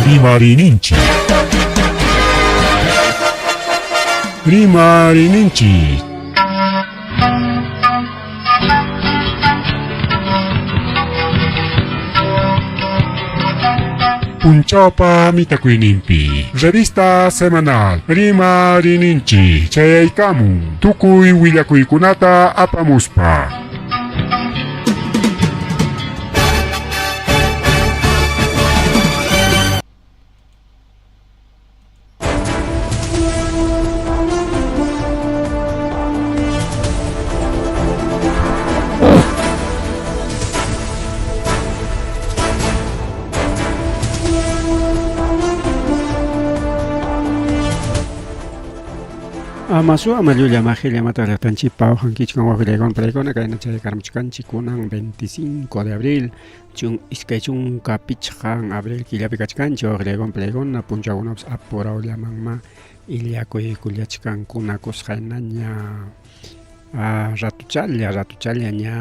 Rimarininchik. Rimarininchik. Punchawpa mitakuyninpi revista semanal Rimarininchik chayaykamun tukuy willakuykunata apamuspa. Amasu amallulla majilla mata llaqtanchikpa uqankichkan wawqillaywan paykuna kayna chay karmuchkanchik kunan 25 de abril chun 25 abril killapi kachkanchik wawqillaywan paykuna punchawkunapas apurawllamanma illakuykullachkankuna kusqaynaña ratuchalla ratuchalla ña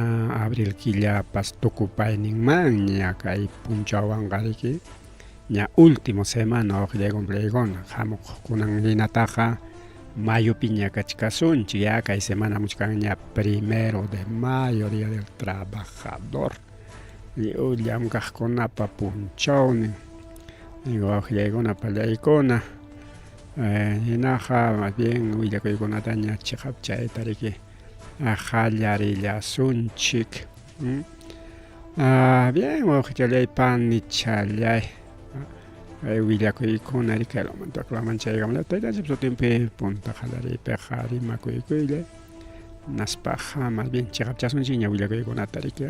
abril killapas tukupayninmanña kay punchawwanqa riki ña último semana wawqillaywan paykuna hamuq kunan hinataqa mayopiña kachkasunchik ya kay semana muchkanña primero de mayo día del trabajador lliw llamkaqkunapa punchawnin wawqillaykuna pallaykuna hinaqa más bien willakuykunataña chiqap chayta riki qallarillasunchik. Bien wawqichallay panichallay kay willakuykuna riki kaylamanta waklaman chaykamalla taytanchikpa sutinpi punta qallariypiqa rimakuykuylay hinaspaqa más bien chiqapchasunchikña willakuykunata riki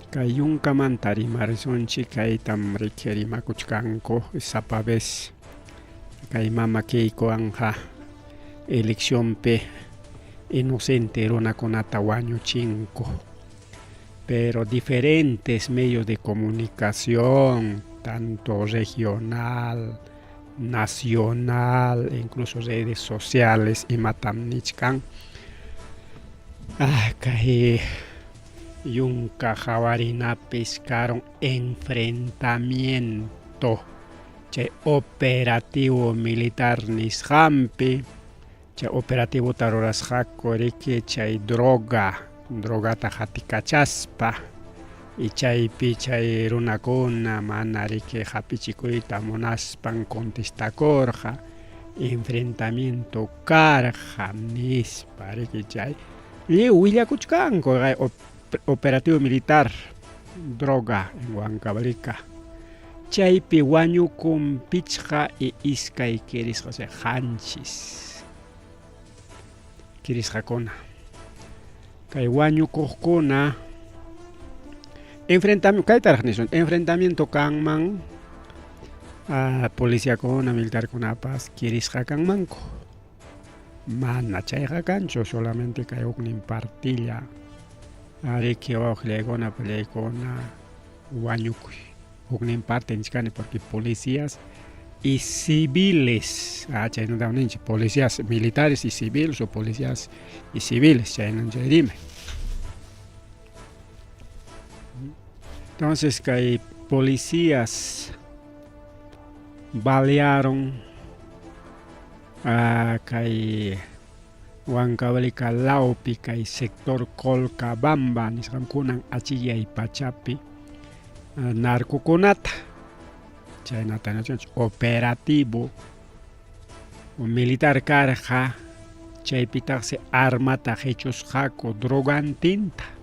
kay yunkamanta rimarisunchik kaytam riki rimakuchkanku sapa vez kay mama Keikowanqa eleccionpi inocente runakunata wañuchinku pero diferentes medios de comunicación tanto regional nacional incluso redes sociales imatam nichkan ah kay yunka qawarinapis karun enfrentamiento chay operativo militar nisqanpi chay operativota rurasqaku riki chay droga drogata qatikachaspa y chaypi chay runakuna mana riki hapichikuyta munaspan contestakurqa enfrentamiento karqa nispa riki chay lliw willakuchkanku operativo militar droga en Huancavelica chaypi wañukun pichqa y iskay kirisqa o sea qanchis kirisqakuna kay wañukuqkuna enfrentamiento kaytaraq nisun enfrentamiento kanman policiakuna militarkunapas kirisqa kanmanku mana chayqa kanchu solamente kay huknin partilla ariki wawqillaykuna pallaykuna wañukuy huknin parte nichkani porque policías y civiles chaynatam ninchik policías militares y civiles o policías y civiles chaynan chay rimay entonces kay policías balearon kay Huancavelica lawpi kay sector Colcabamba nisqankunan achiyay pachapi narcokunata chaynata operativo militar karqa chaypitaqsi armata qichusqaku drogantinta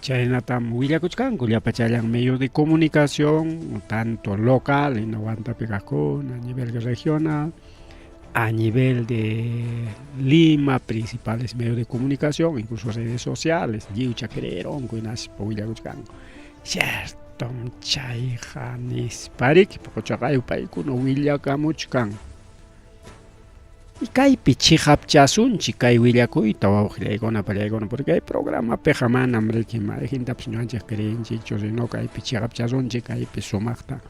Chaynatam willakuchkanku llapachallan medio de comunicación, tanto local, en Huantapi kaqkuna, a nivel regional, a nivel de Lima, principales medios de comunicación, incluso redes sociales, lliwcha creeronku hinaspa willakuchkanku. Ciertom chayqa nispariki puquchaqayu paykuna willakamuchkan. Y kaypi chiqapchasunchik kay willakuyta wawqillaykuna pallaykuna porque kay programapiqa manam riki mayqintapas ñuqanchik creenchikchu sino kaypi chiqapchasunchik kaypi sumaqta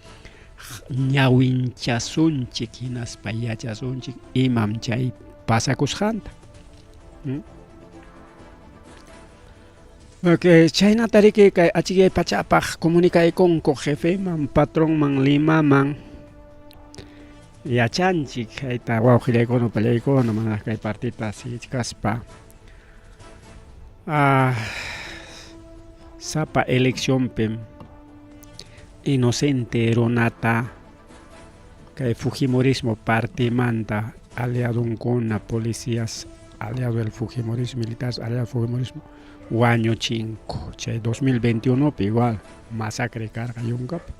ñawinchasunchik hinaspa yachasunchik imam chay pasakusqanta. Porque chaynata riki kay achikyay pachapaq comunicaykunku jefeman, patronman, Limaman. Yachanchik kayta wawqillaykuna, upallaykuna manaraq kay partita sigichkaspa. Ah, sapa eleccionpim inocente runata kay Fujimorismo partimanta aliadonkuna, policías aliado del Fujimorismo, militares aliado del Fujimorismo, wañuchinku. Chay 2021pi igual masacre karqa yunkapi.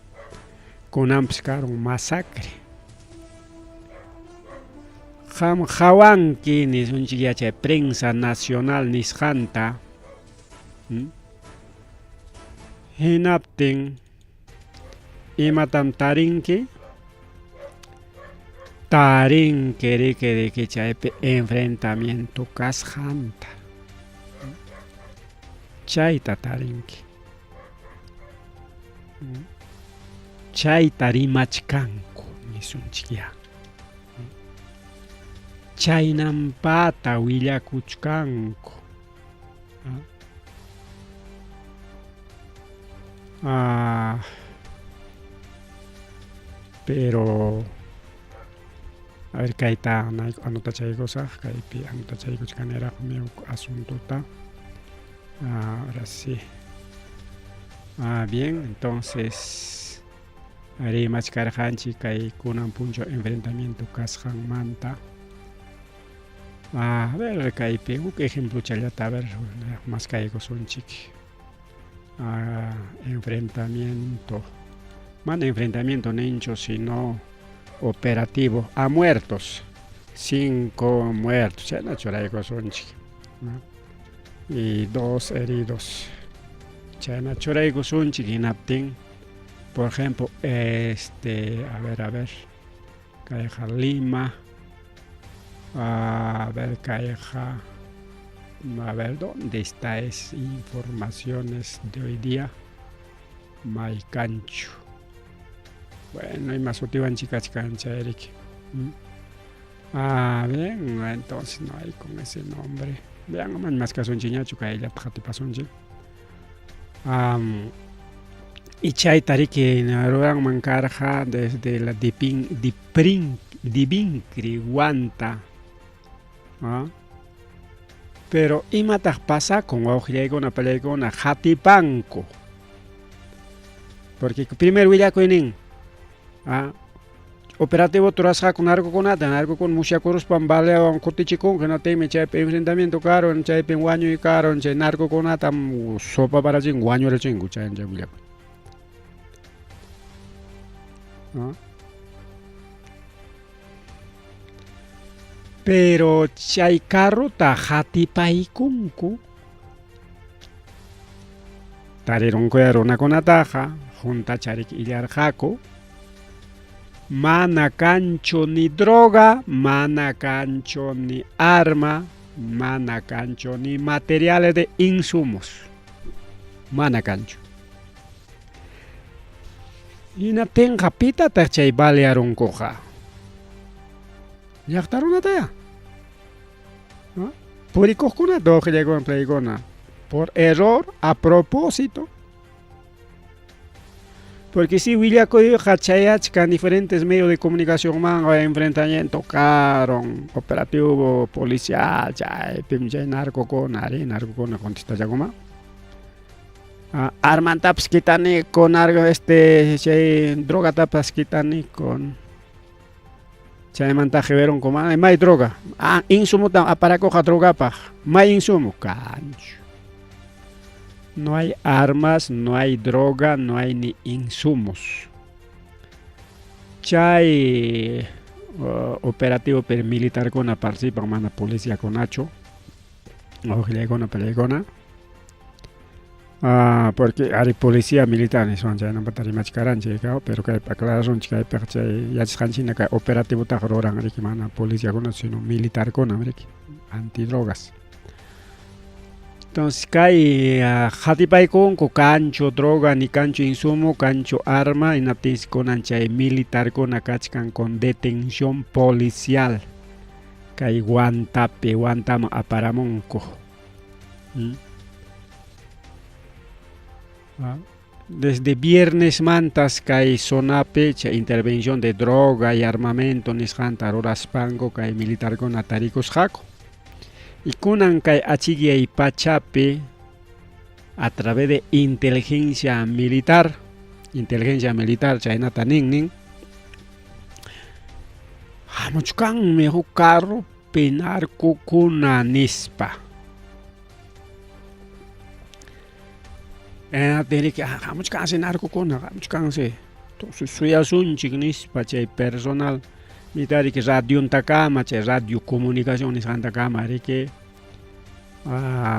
Kunanpis karun masacre. Qam qhawanki nisunchik yachay prensa nacional nisqanta. Hinaptin imatam tarinki? Tarinki riki riki chaypi enfrentamiento kasqanta. Chayta tarinki. Chayta rimachkanku nisunchik ya. Chaynampata willakuchkanku. Ah, pero a ver kayta anotachaykusaq kaypi anotachaykuchkaniraqmi huk asuntota. Ah, ahora sí. Ah, bien, entonces rimachkarqanchik kay kunan punchaw enfrentamiento kasqanmanta. A ver, kaypi huk ejemplochallata a ver maskaykusunchik. Ah, enfrentamiento. Mana enfrentamiento ninchu, sino operativo. A muertos. 5 muertos. Chayna churaykusunchik. Y 2 heridos. Chayna churaykusunchik hinaptin, por ejemplo, este, a ver, a ver. Kayqa Lima. A ver, kayqa. A ver, ¿dónde está esas informaciones de hoy día? Maykanchu. Bueno, ima sutiwanchik kachkan chayriki. Ah, bien, entonces no hay con ese nombre. Vean, man más kasunchikñachu kayllata qatipasunchik. Y chayta riki ruranman karqa desde la Dipin, Diprin, Divincri, Huanta. ¿Ah? Pero imataq pasakun wawqillaykuna pallaykuna qatipanku. Porque primer willakuynin ¿ah? Operativo turasqaku narcokunata, narcokuna musyakuruspan baleawan kutichikunku, hinaptinmi chaypi enfrentamiento karun, chaypim wañuy karun, chay narcokunatam sopaparachinku, wañurachinku, chay chay willakuy. ¿Ah? Pero chay carrota qatipaykunku. Tarirunkuya runakunataqa juntacharik illarqaku. Mana kanchu ni droga, mana kanchu ni arma, mana kanchu ni materiales de insumos. Mana kanchu. Hinaptinqa pitataq chay balearunkuqa? Llaqta runataya. ¿No? Purikuqkunata wawqillaykuna playkuna. Por error, a propósito. Porque si willakuyqa chayachkan diferentes medios de comunicación man enfrentamiento karon, operativo policial, chaypim chay narcokuna, ari narcokuna contestachakuma. Ah, armantapas kitaniku, narco este chay drogatapas kitaniku. Chaymanta qiwirunku, may droga. Ah, insumuta aparakuqa drogapaq. May insumo kanchu. No hay armas, no hay droga, no hay ni insumos. Chay operativo pero militarkuna participan mana policiakunachu. Wawqillaykuna palaykuna. Ah, porque ari policía militar niswan chaynamanta rimachkaranchik pero kay aclarasunchik kaypiqa chay yachasqanchik kay operativotaqa ruran riki mana policiakuna sino militarkuna riki antidrogas. Entonces kay qatipaykunku kanchu droga ni kanchu insumo, kanchu arma, hinaptinsi kunan chay militarkuna kachkan con detención policial kay Huantapi, Huantaman aparamunku. Desde viernesmantas kay zonapi chay intervención de droga y armamento nisqanta ruraspanku kay militarkuna tarikusqaku. Y kunan kay achikyay pachapi a través de inteligencia militar, inteligencia militar chaynata nin nin, hamuchkanmi huk carropi narcokuna nispa. Riki hamuchkansi narcokuna, hamuchkansi. Entonces suyasunchik nispa chay personal militar riki radiontakama, chay radio comunicación nisqantakama riki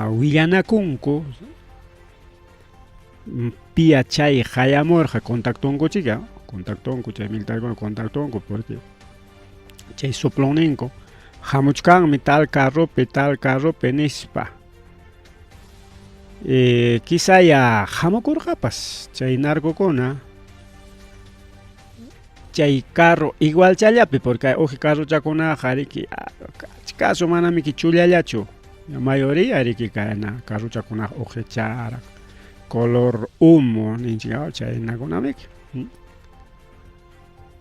willanakunku pia chay hayamurqa contactonkuchika, contactonku chay militarkuna contactonku porque chay soplonninku hamuchkanmi tal carropi, tal carropi nispa. Quizaya hamukurqapas chay narcokuna chay carro igual challapi porque uji carrochakunaqa riki achkasu manamiki chullallachu mayoría riki kayna carrochakunaqa ujichara color humo ninchik chaynakunamiki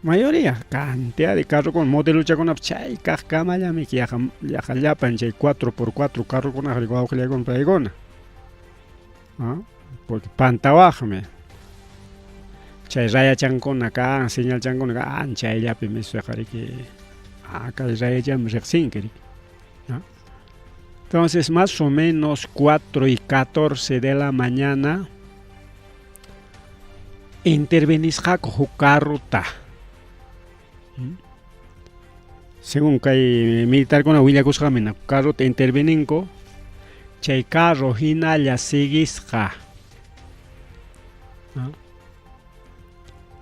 mayoría cantidad de carrokuna modelochakunapas chay kaq kamallamiki yaqa yaqa llapan chay 4x4 carrokunaqa riki wawqillaykuna paykuna porque pantawaqmi chay rayachankuna kan señalchankuna kan chayllapimi sueqa riki kay rayachami riqsinki riki. Entonces más o menos 4 y 14 de la mañana intervenisqaku huk carrota. Según kay militarkuna willakusqanmi carrota interveninku chay carro hinalla siguisqa.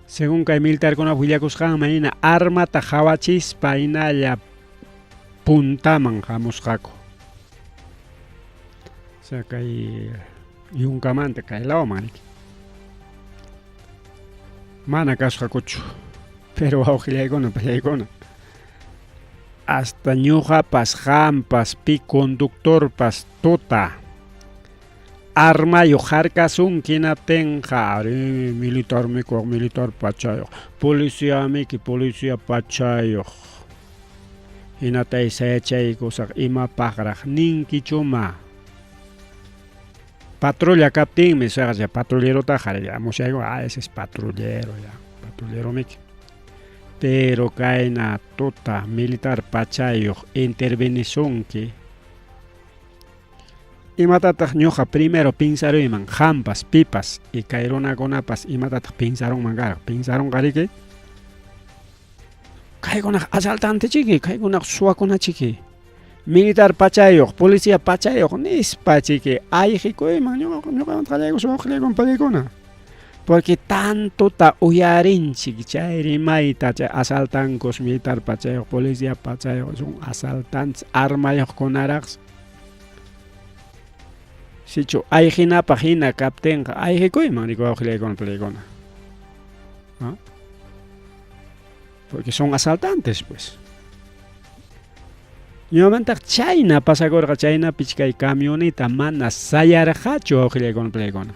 Según kay militarkuna willakusqanman hina armata qhawachispa hinalla puntaman hamusqaku. O sea, kay yunkamanta kay lawman riki. Mana kasqakuchu, pero wawqillaykuna pallaykuna hasta ñuqapas qampas pi conductorpas tuta armayuq harkasunki hinaptinqa ari militarmi militar pachayuq, policiamiki policía pachayuq hinatay sayachaykusaq imapaqraq ninkichuma. Patrulla kaptinmi sueqa patrullerotaqa ya musyayku ese es patrullero ya, patrulleromiki. Pero kayna tuta militar pachayuq intervenisunki imatataq ñuqa primero pinsaruyman qampas pipas y kay runakunapas imatataq pinsarunman karqa pinsarunqa riki kaykunaqa asaltante chiki kaykunaqa suwakunachiki militar pachayuq policía pachayuq nispa chiki ayqikuyman ñuqamanta qallaykuspa wawqillaykuna pallaykuna porque tantota uyarinchik chay rimayta chay asaltancos militar pachayuq policía pachayuq son asaltantes armayuqkunaraqsi sichu ayqinapaq hina kaptinqa ayqikuyman riki wawqillaykuna pallaykuna porque son asaltantes pues. Ñuqamantaq chayna pasakurqa chaynapi kay camioneta mana sayarqachu wawqillaykuna pallaykuna.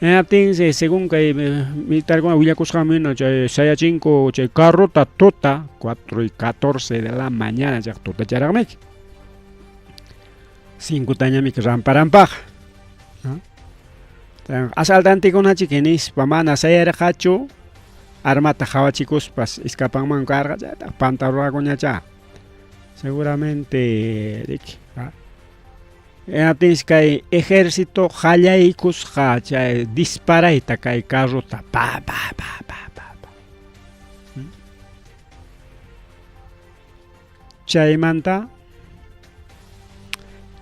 Hinaptinsi según kay militarkuna willakusqanman hina chay sayachinku chay carrota tuta 4 y 14 de la mañana chayqa tutacharaqmiki. 5tañamiki ramparampaq. Asaltantekunachiki nispa mana sayarqachu armata qhawachikuspas escapanman karqa chaytaq panta rurakuñachá. Seguramente riki. Hinaptinsi kay ejército qallaykusqa chay disparayta kay carrota pa pa pa pa pa pa. Chaymanta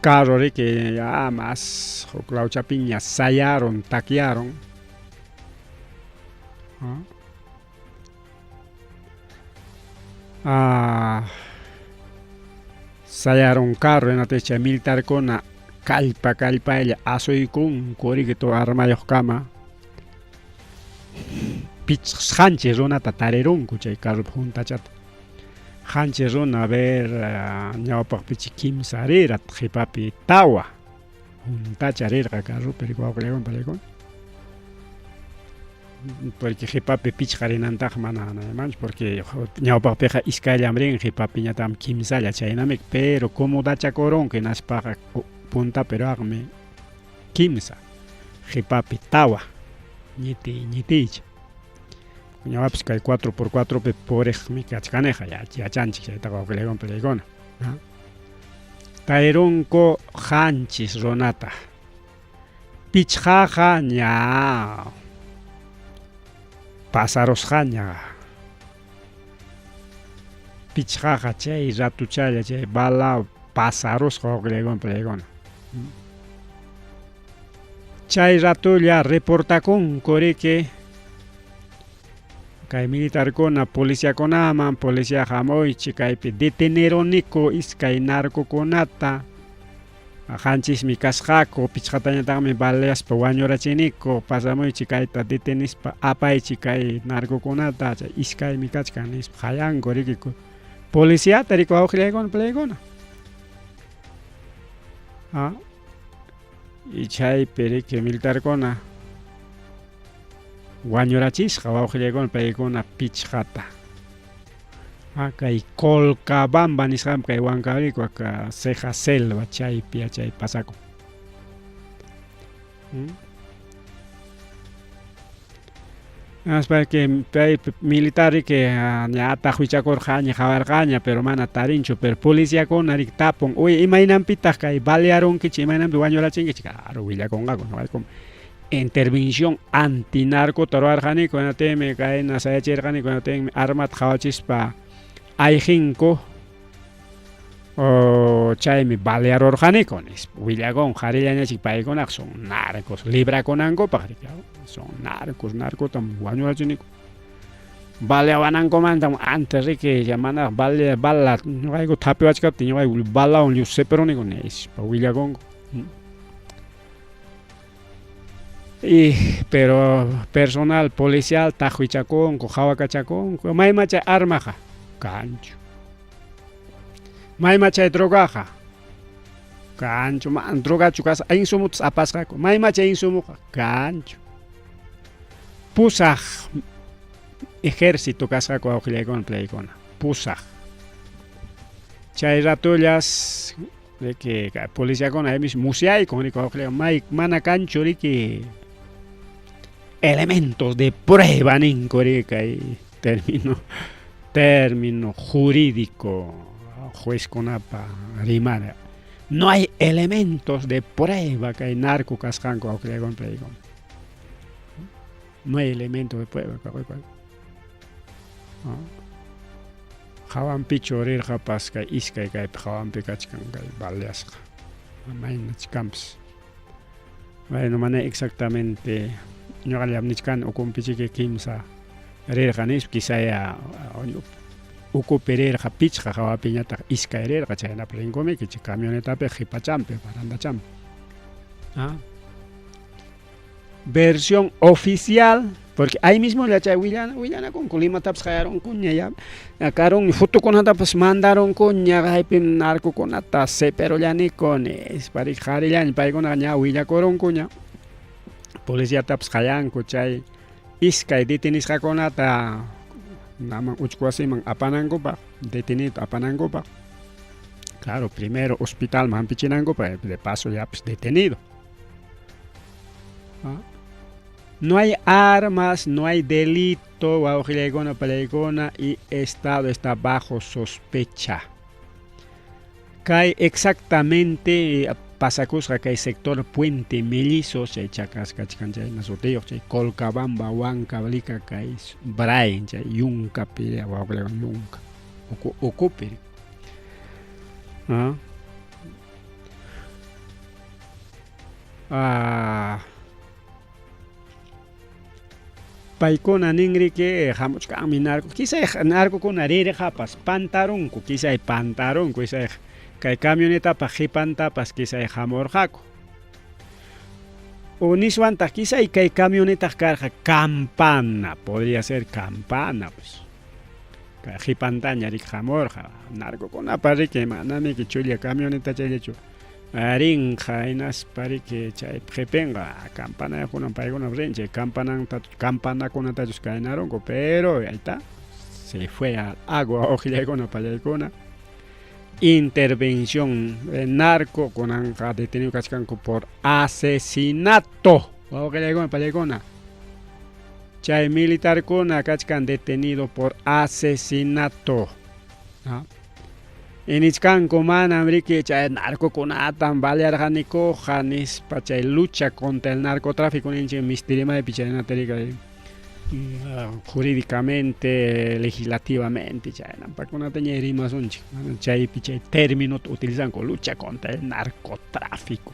carro riki ya mas huk lawchapiña sayarun takyarun. Sayarun carro hinaptinsi chay militarkuna kallpa kallpaylla asuykunku riki armayuqkama pichqanchis runata tarirunku chay carropi huntachata. Qanchis runa a ver ñawpaqpichi kimsa rira qhipapi tawa. Huntacha rirqa carropi wawqillaykuna palaykuna. Porque qipapi pichqa rinantaqa mana manchu porque ñawpaqpiqa iskayllam rin qipapiñataqmi kimsalla chaynami pero comodachakurunku hinaspaqa puntapi ruwaqmi kimsa qipapi tawa ñitiy ñitiycha. Ñawapis kay 4x4 pi puriqmi kachkaniqa yachanchik chaytaqa wawqillaykuna palaykuna. Tarirunku qanchis runata. Pichqaqa ña pasarusqaña. Pichqaqa chay ratuchalla chay bala pasarusqa wawqillaykuna palaykuna. Chay ratulla reportakunku riki kay militarkuna policiakunaman, policia hamuychik kaypi deteneruniku iskay narcokunata, qanchismi kasqaku, pichqatañataqmi baleaspa wañurachiniku, pasamuychik kayta detenispa apaychik kay narcokunata, chay iskaymi kachkan nispa qayanku riki policiata riki wawqillaykuna palaykuna. Ah, y chaypi riki militarkuna wañurachisqa wawqillaykuna paykuna pichqata. Ah, kay Colcabamba nisqanpi kay Huancavelica ka ceja selva chaypi chay pasakun. Hinaspa que pay militar riki ña taqwichakurqaña qawarqaña pero mana tarinchu pero policiakuna riki tapun uy imaynanpitaq kay balearunkichik imaynanpi wañurachinkichik claro willakunqaku ñuqaykum intervención antinarcota ruwarqaniku hinaptinmi kayna sayachirqaniku hinaptinmi armata qawachispa ayqinku chaymi balearurqaniku nispa willakun qarillañachik paykunaqa son narcos librakunankupaq riki son narcos narcotam wañurachiniku baleawanankumantam antes riki manaraq bale bala ñuqayku thapiwachkaptin ñuqayku balawan lluqsipiruniku nispa willakunku. Y pero personal policial taqwichakunku qhawakachakunku mayma chay armaqa kanchu mayma chay drogaqa kanchu mana drogachu kasqa insumutas apasqaku mayma chay insumuqa kanchu pusaq ejército kasqaku wawqillaykuna playkuna pusaq chay ratullas Riki policiakuna aymis musyaykun riki wawqillayku may mana kanchu riki elementos de prueba ninku riki kay término término jurídico juezkunapa rimana no hay elementos de prueba kay narco kasqanku wawqillaykuna paykuna no hay elementos de prueba Hawanpichu rirqapas kay iskay kaypi hawanpi kachkan kay baleasqa. Mayna chikanpas. Bueno, mana exactamente ñuqallam nichkani ukunpichiki kimsa rirqa nispa, quizaya ukupi rirqa pichqa hawapiñataq iskay rirqa chaynapi rinkumiki chay camionetapi qhipachanpi barandachanpi. Ah. Versión oficial, porque ahí mismo chay willana willanakunku Limatapas qayarunkuña ya karun fotokunatapas mandarunkuña kaypim narcokunata seperullaniku nispa riki qharillaña paykunaqa ña willakurunkuña policiatapas qayanku chay iskay detenisqakunata naman uchku wasiman apanankupaq detenido apanankupaq claro primero hospitalman hampichinankupaq de paso ya pues detenido. No hay armas, no hay delito, wawqillaykuna palaykuna y Estado está bajo sospecha. Kay exactamente pasakusqa kay sector Puente Mellizos, chay chakras kachkan chayna sutiyuq, chay Colcabamba, Huancavelica, kay Brain, chay yunkapi, wawqillaykuna yunka, uku ukupi. ¿Ah? Ah, paykuna ninriki hamuchkanmi narco quizá narcokuna rirqapas pantarunku quizá pantarunku quizá kay camionetapa qipantapas quizá hamurqaku o niswantaq quizá kay camionetaq karqa campana podría ser campana pues kay qipantaña riki hamurqa narcokunapa riki manamiki chulla camioneta chayllachu. Rinqa hinaspa riki chay qhipinqa campanayuqkunam paykunam rin chay campananta campanakunatachus kaynarunku pero ahí está se fue al agua uqllaykuna pallaykuna intervención narco kunanqa detenido kachkanku por asesinato wawqillaykuna pallaykuna chay militarkuna kachkan detenido por asesinato ¿no? Inichkanku manam riki chay narcokunatam balearqanikuqa nispa chay lucha contra el narcotráfico ninchik mistirimaypi chaynata riki jurídicamente, legislativamente chaynampakunataña rimasunchik mana chaypi chay términota utilizanku lucha contra el narcotráfico.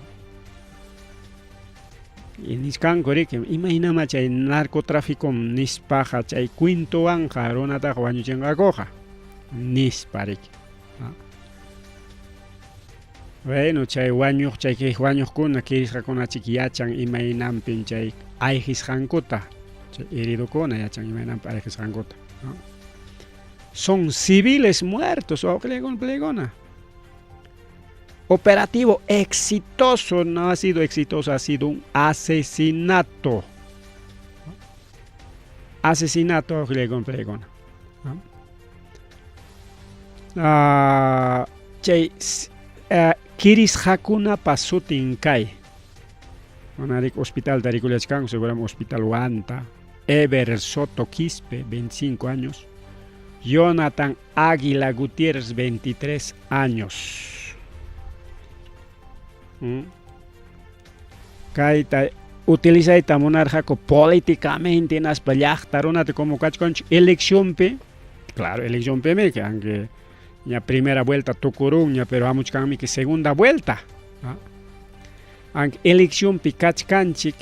Y nichkanku riki imaynama chay narcotráfico nispaqa chay cuentowanqa runataqa wañuchinqakuqa nispa riki. Bueno, chay wañuq chay wañuqkuna kirisqakunachik yachan imaynampin chay ayqisqankuta, chay heridokuna yachan imaynampi ayqisqankuta. ¿No? Son civiles muertos, wawqillaykuna. Operativo exitoso, no ha sido exitoso, ha sido un asesinato. Asesinato, wawqillaykuna. ¿No? Chay kirisqakunapa sutin kay. Manarik hospital tarikullachkanku, seguramente hospital Huanta. Ever Soto Quispe, 25 años. Jonathan Águila Gutiérrez, 23 años. Kayta utilizayta munarqaku políticamente hinaspa llaqta runata como kachkanchik eleccionpi, claro, eleccionpimi, que aunque ña primera vuelta tukurunña, pero hamuchkanmi que segunda vuelta. ¿No? Aunque eleccionpi kachkanchik,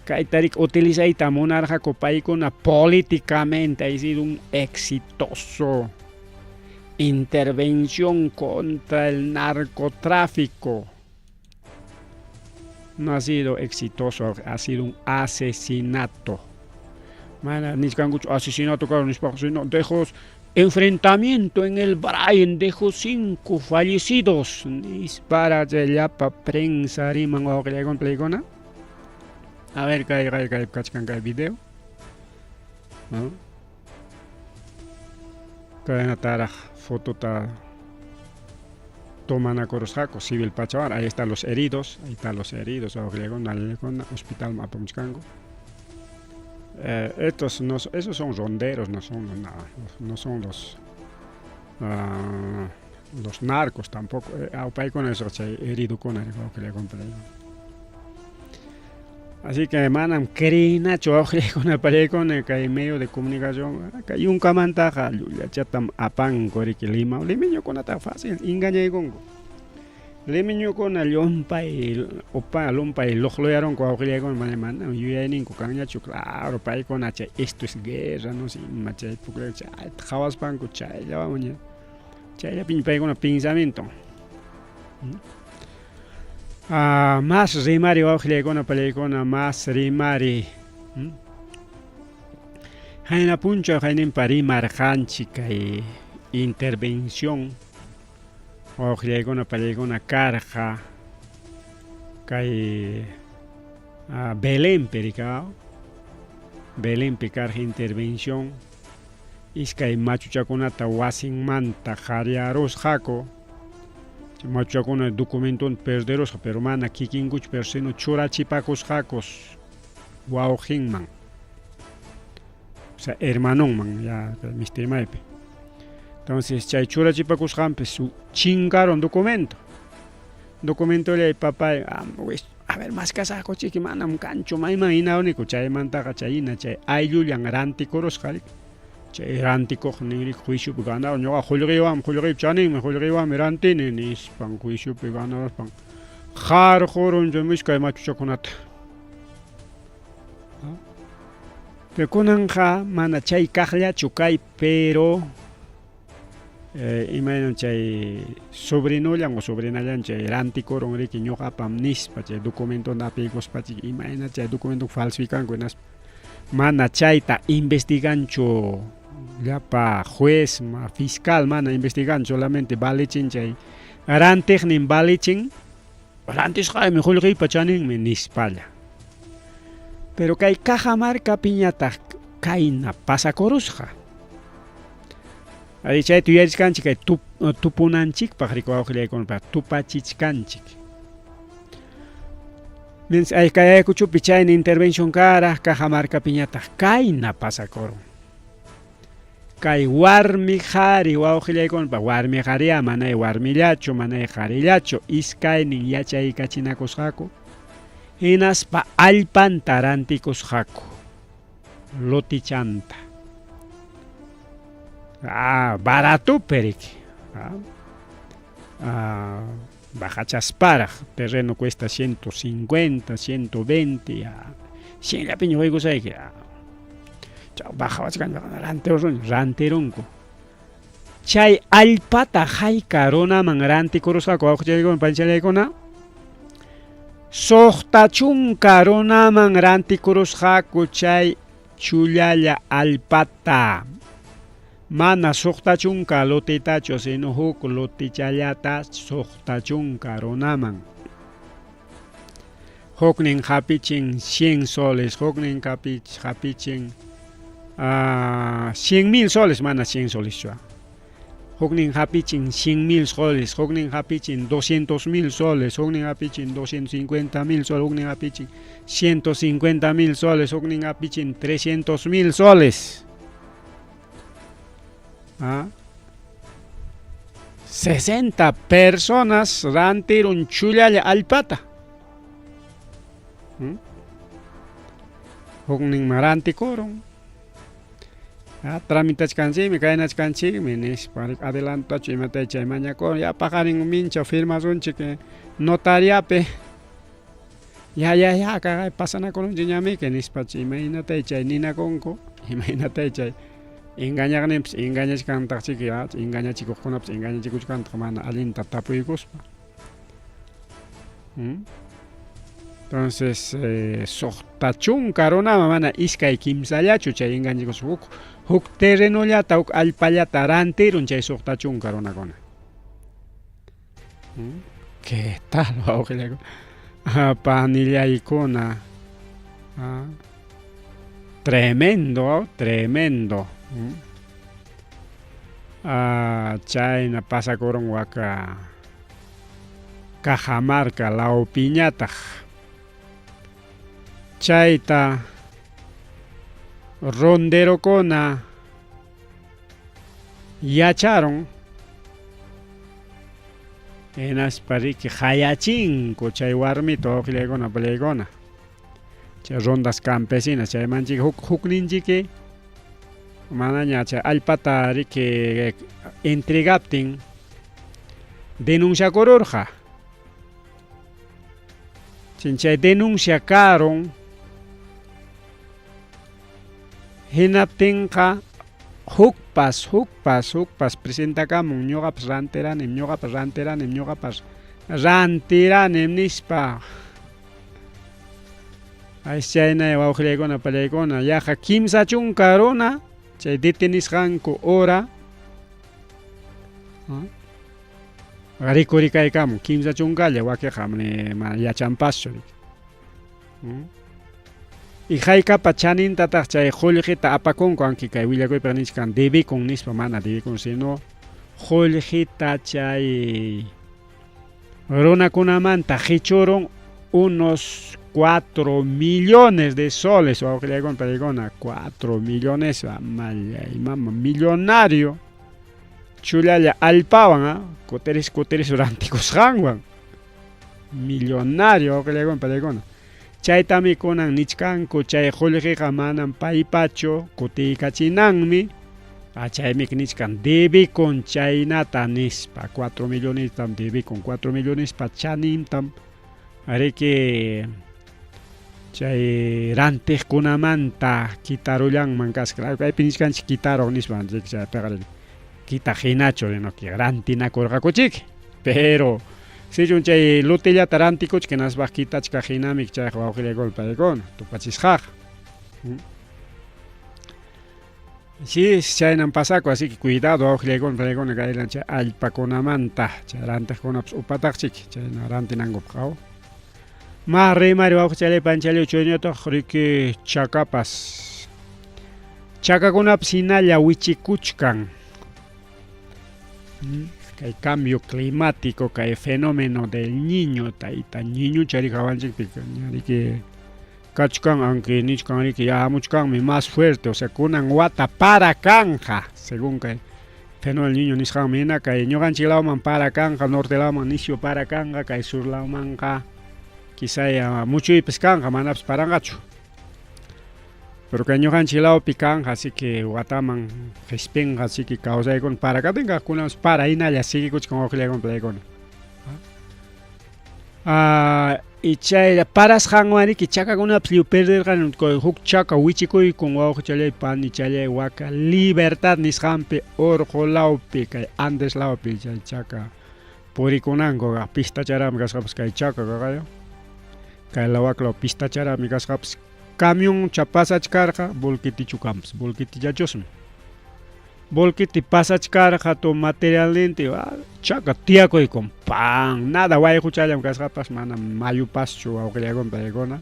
kaytarik utilizayta munarqaku paykuna políticamente, ha sido un exitoso intervención contra el narcotráfico. No ha sido exitoso, ha sido un asesinato. Mana nichkankuchu asesinato, claro, nispaqa, sino dejó enfrentamiento en el Brain, dejó 5 fallecidos. Nispara chay llapa prensa riman wawqillaykuna playkuna. A ver, kay kay kay kachkan kay video. ¿No? Kaynataraq fotota tomanakurusqaku civil pachawan. Ahí están los heridos, ahí están los heridos, wawqillaykuna, hospital apamuchkanku. Estos no, esos son ronderos, no son nada, no son los narcos tampoco. Paykuna eso chay heridokuna wawqillaykuna. Así que manam crinachu wawqillaykuna pallaykuna kay medio de comunicación kay yunkamantaqa llullachatam apanku riki Lima limeñukunataqa fácil engañaykunku. Limeñukuna llumpay upa lumpay luqluyarunku wawqillaykuna mana manam yuyayninku kanñachu, claro, paykuna chay esto es guerra, no sé, ima chay pukllay chayta qhawaspanku chayllawanña chayllapiña paykuna pensamiento. Más rimari wawqillaykuna pallaykuna, más rimari. Hayna punchaw hayninpa rimarqanchik kay intervención wawqillaykuna pallaykuna karqa kay Belenpi rikaw, Belenpi karqa intervención iskay machuchakunata wasinmanta qaryarusqaku. Machuchakuna documentonta perderusqa, pero mana kikinkuchu, pero sino churachipakusqakus wawqinman, o sea, hermanonman, ya mistimaypi. Entonces chay churachipakusqanpi su chinkaron documento. Documentollay papay, a ver, maskasaqku chiki, manam kanchu, mayman hinaruniku chaymantaqa chayina chay ayllullan rantikurusqa riki. Chay rantikuq ninriki juiciopi ganarun, ñuqa qullqiywanmi, qullqiypa chaninmi, qullqiywanmi rantini nispan juiciopi ganaruspan qarqurun chay iskay machuchakunata. Pero kunanqa mana chay kaqllachu kay, pero imaynam chay sobrinollan o sobrinallan chay rantikurun riki ñuqapam nispa chay documentonta apiykuspa chiki imayna chay documento falsificanku hinaspa mana chayta investiganchu llapa juez, fiscal mana investiganchu, solamente valechin chay Rantiqnin valichin, rantisqaymi qullqiypa chaninmi nispalla. Pero kay Cajamarcapiñataq kayna pasakurusqa. Ari chayta yuyarichkanchik kay tupunanchikpaq riku wawqillaykunapaq tupachichkanchik. Mientras kay Ayacuchopi chayna intervención kara Cajamarcapiñataq kayna pasakurun. Kay warmi qhari wawqillaykunapaq warmi qhariya manay warmillachu manay qharillachu iskaynin yachaykachinakusqaku hinaspa allpanta rantikusqaku lotichanta. Ah, baratopi riki. Ah, bajachasparaq terreno cuesta 150, 120, ya. 100llapiña qoykusayki. Bajawachkan rantirun, rantirunku. Chay allpata hayka runaman rantikurusqaku wawqichaykuna panchalaykuna. 60 runaman rantikurusqaku chay chullalla allpata. Mana 60 lotitachu, sino huk lotichallata 60 runaman. Huknin hapichin 100 soles, huknin hapichin 100,000 soles, mana 100 soles chu. Huknin hapichin 100,000 soles, huknin hapichin 200,000 soles, huknin hapichin 250,000 soles, huknin hapichin 150,000 soles, huknin hapichin 300,000 soles. ¿Ah? 60 personas rantirun chullalla allpata. Huknin rantikurun. Tramitachkanchikmi, kaynachkanchikmi nispa adelantachu imata chay mañakurun. Ya paqarin mincha firmasunchik notariapi. Ya ya ya kaqay pasanakurunchik ñamiki nispa imaynata chay ninakunku, imaynata chay engañaqninpas engañachkantaqchiki engañachikuqkunapas engañachikuchkantaq mana allinta tapuykuspa. Entonces, 60 runaman mana iskay kimsallachu chay engañachikuspa huk huk terrenollata huk allpallata rantirun chay 60 runakuna. ¿Qué tal, wawqillaykuna? Panillaykuna. Tremendo, tremendo. Chayna pasakurun waka Cajamarca lawpiñataq. Chayta ronderokuna yacharun hinaspa riki qayachinku chay warmita wawqillaykuna pallaykuna. Chay rondas campesinas chaymanchik huk hukninchiki manaña chay allpata riki entregaptin denunciakururqa. Chay denuncia karun hinaptinqa hukpas hukpas hukpas presentakamun ñuqapas rantiranim ñuqapas rantiranim ñuqapas rantiranim nispa. Ay chayna wawqillaykuna pallaykuna yaqa 30 runa chay detenisqanku hora rikurikaykamun 30 wakiqa mana yachanpaschu. Y haykapa chanintataq chay qullqita apakunku aunque kay willakuypiqa nichkan debikun nispa mana debikun sino qullqita chay runakunamanta qichurun unos 4 millones de soles wawqillaykuna pallaykuna 4 millones mallay mama millonario chullalla allpawan kutiris kutiris rantikusqanwan millonario wawqillaykuna pallaykuna. Chaytami kunan nichkanku chay qullqiqa manam paypachu kutiykachinanmi chaymi nichkan debikun chaynata nispa 4 millonestam debikun 4 millonespa chanintam riki chay rantiqkunamanta kitarullanman kasqa kaypi nichkanchik kitaruq nispa chaypiqa kitaq hinachu rantinakurqakuchik pero sichun chay lotellata rantikuchik hinaspa kitachkaq hinami chayqa wawqillaykuna paykuna tupachisqaqa. Sí, chaynan pasako, así que cuidado, wawqillaykuna, paykuna kaylan chay allpakunamanta, chay rantiqkunapas upataqchik, chayna rantinankupaq, aw. Ma rimari wawqichalay panchalay chayñataq riki chakapas. Chakakunapas hinalla wichikuchkan. Kay cambio climático, kay fenómeno del niño, tayta niño chari hawanchikpi, riki kachkan, aunque nichkan riki ya hamuchkanmi más fuerte, o sea, kunan wata para kanja, según kay fenómeno del niño nisqanmi hina, kay ñuqanchik lawman para kanja, norte lawman nisyu para kanqa, kay sur lawmanqa quizá ya muchuypis kanqa, manapas paranqachu. Pero kay ñuqanchik lawpi kanja, así que wataman qispinqa, así que kawsaykuna para kaptinqa kunanpas para hinalla siguikuchkan wawqillaykuna paykuna. Ah, y chay parasqanwan riki chakakunapas lliw perderqani huk chaka wichikuykun wawqichalay panichalay waka Libertad nisqanpi urqu lawpi kay Andes lawpi chay chaka purikunanku pistacharami kasqapas kay chaka kaqayo kay lawaklaw pistacharami kasqapas camión cha pasachkarqa volquetichukampas volquetichachusmi volquete pasachkarqa tu materialnintin chaka tiyakuykun pan nada wayquchallam kasqapas manam mayupaschu wawqillaykuna paykuna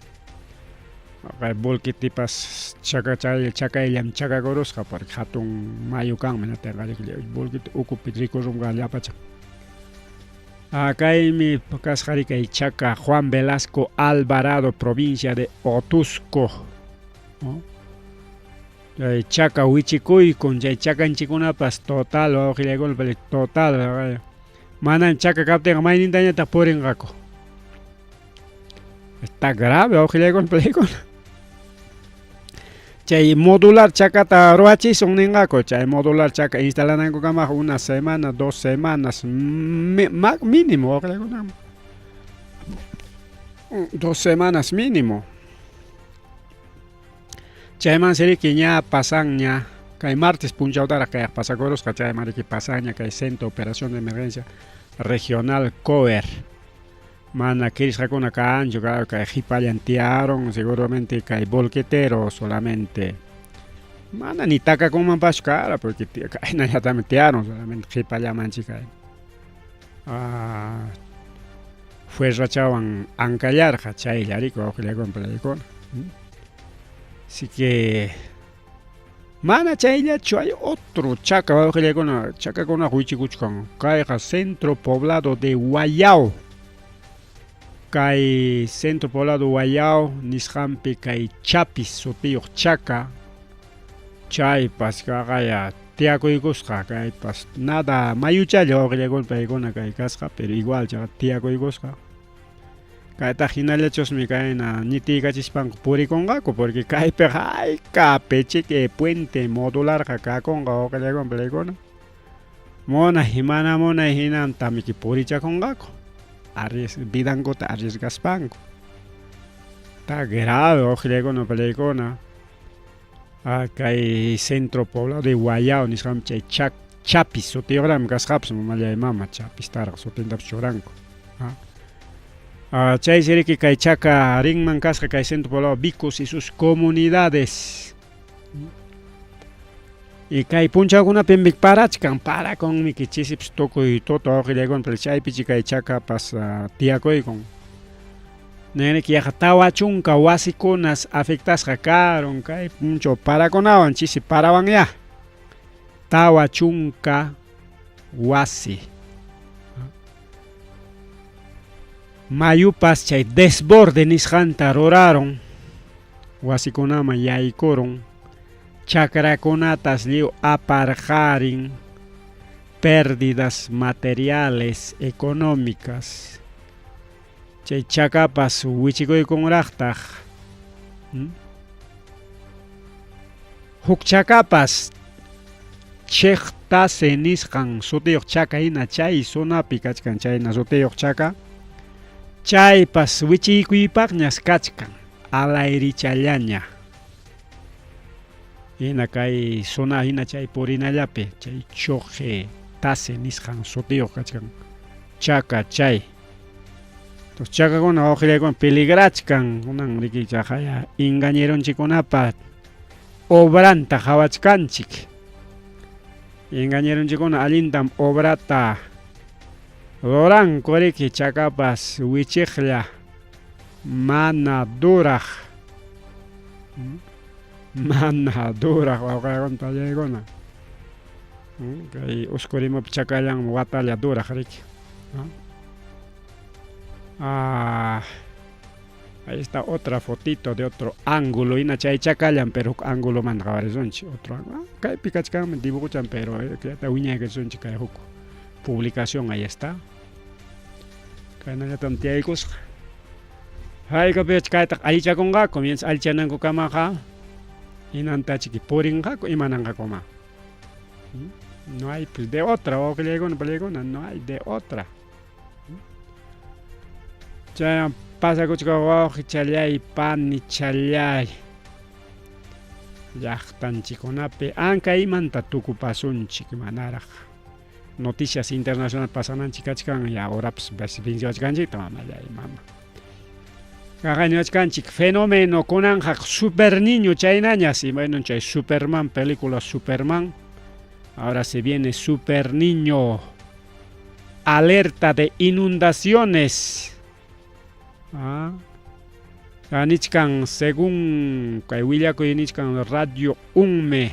volquetepas chaka chakayllam chakakurusqa porque hatun mayu kanmi volquete ukupi rikurunqa llapacha. Kaymi kasqa kay chaka Juan Velasco Alvarado, provincia de Otuzco. Chay chaka wichikuykun chay chakanchikunapas total wawqillaykuna total manan chaka kaptinqa maynintañataq purinqaku. Está grave wawqillaykuna paykuna. Chay modular chakata ruwachisun ninqaku, chay modular chaka instalanankukamaq una semana, 2 semanas mínimo wawqillaykuna. 2 semanas mínimo. Chayman riki ña pasanña kay martes punchawtaraq kay pasakurusqa chayman riki pasanña kay Centro de Operación de Emergencia Regional COER. Mana kirisqakuna kanchu, kay qhipallan tiyaron, seguramente kay volquetero solamente. Mana ni takakunmanpaschu kara porque kaynallatami tiyaron solamente qhipallamanchik kay. Fuerrachawan ankallarqa chaylla riki wawqillaykuna paykuna. Así que mana chayllachu hay otro chaka wawqillaykuna chakakuna wichikuchkan kayqa centro poblado de Guayao. Kay centro poblado Guayao nisqanpi kay Chapis sutiyuq chaka chaypas kaqaya tiyakuykusqa kaypas nada mayuchalla wawqillaykuna paykuna kay kasqa pero igual chaqa tiyakuykusqa. Kaytaq hinallachusmi kayna ñitiykachispanku purikunqaku porque kaypiqa hayka pechique puente modularqa kakunqa wawqillaykuna paykuna. Munay mana munay hinantamiki purichakunqaku vidankuta arriesgaspanku. Está grave wawqillaykuna paykuna. Kay centro poblado de Guayao nisqanpi chay Chapis sutiyuqraqmi kasqapas mamallay mama Chapistaraq sutintapas churanku. Chaysi riki kay chaka rinman kasqa kay centro poblado Vicos y sus comunidades. Y kay punchawkunapimi parachkan parakunmi chisipas tukuy tuta wawqillaykuna chaypichi kay chakapas tiyakuykun. Niriki yaqa 40 wasikunas afectasqa karun kay punchaw parakunawan chisi parawanya. 40 wasi. Mayupas chay desborde nisqanta ruraron wasikunaman yaykurun chakrakunatas lliw aparqarin pérdidas materiales económicas chay chakapas wichikuykunraqtaq. Huk chakapas Cheqtase nisqan sutiyuq chaka hina chay zonapi kachkan chayna sutiyuq chaka chaypas wichiykuypaqñas kachkan alayrichallaña hina kay zona hina chay purinallapi chay Choqe Tase nisqan sutiyuq kachkan chaka chay. Entonces chakakuna wawqillaykuna peligrachkan kunan riki chaqaya engañeronchikunapa Obranta qawachkanchik. Engañeronchikuna allintam obrata ruranku riki chakapas wichiqlla mana duraq. Mana duraq wawqaykuna tallaykuna. Kay uskurimupi chakallanmi watalla duraq riki. Ah. Ahí está otra fotito de otro ángulo. Hina chay chakallan, pero huk ángulo-manta qhawarisunchik. Otro ángulo. Ah, kaypi kachkanmi dibujuchan, pero eh, wiñaykachisunchik kay huk publicación. Ahí está. Kaynallatam tiyaykusqa. Haykapich kaytaq allichakunqaku, mientras allichananku-kamaqa hinantachiki purinqaku imananqakuma. ¿Mm? No hay pues de otra, wawqillaykuna, pallaykuna, no hay de otra. Chay pasakuchka wawqichallay, panichallay. Llaqtanchikkunapi ankaymanta tukupasunchik manaraq. Noticias internacional pasananchik kachkan ya horapas venciwachkanchikta mamallay mama. Kaqaniwachkanchik fenómeno kunanqa super niño chaynañas imaynan chay Superman película Superman. Ahora se viene super niño. Alerta de inundaciones. Ah. Nichkan según kay willakuy nichkan Radio UNME.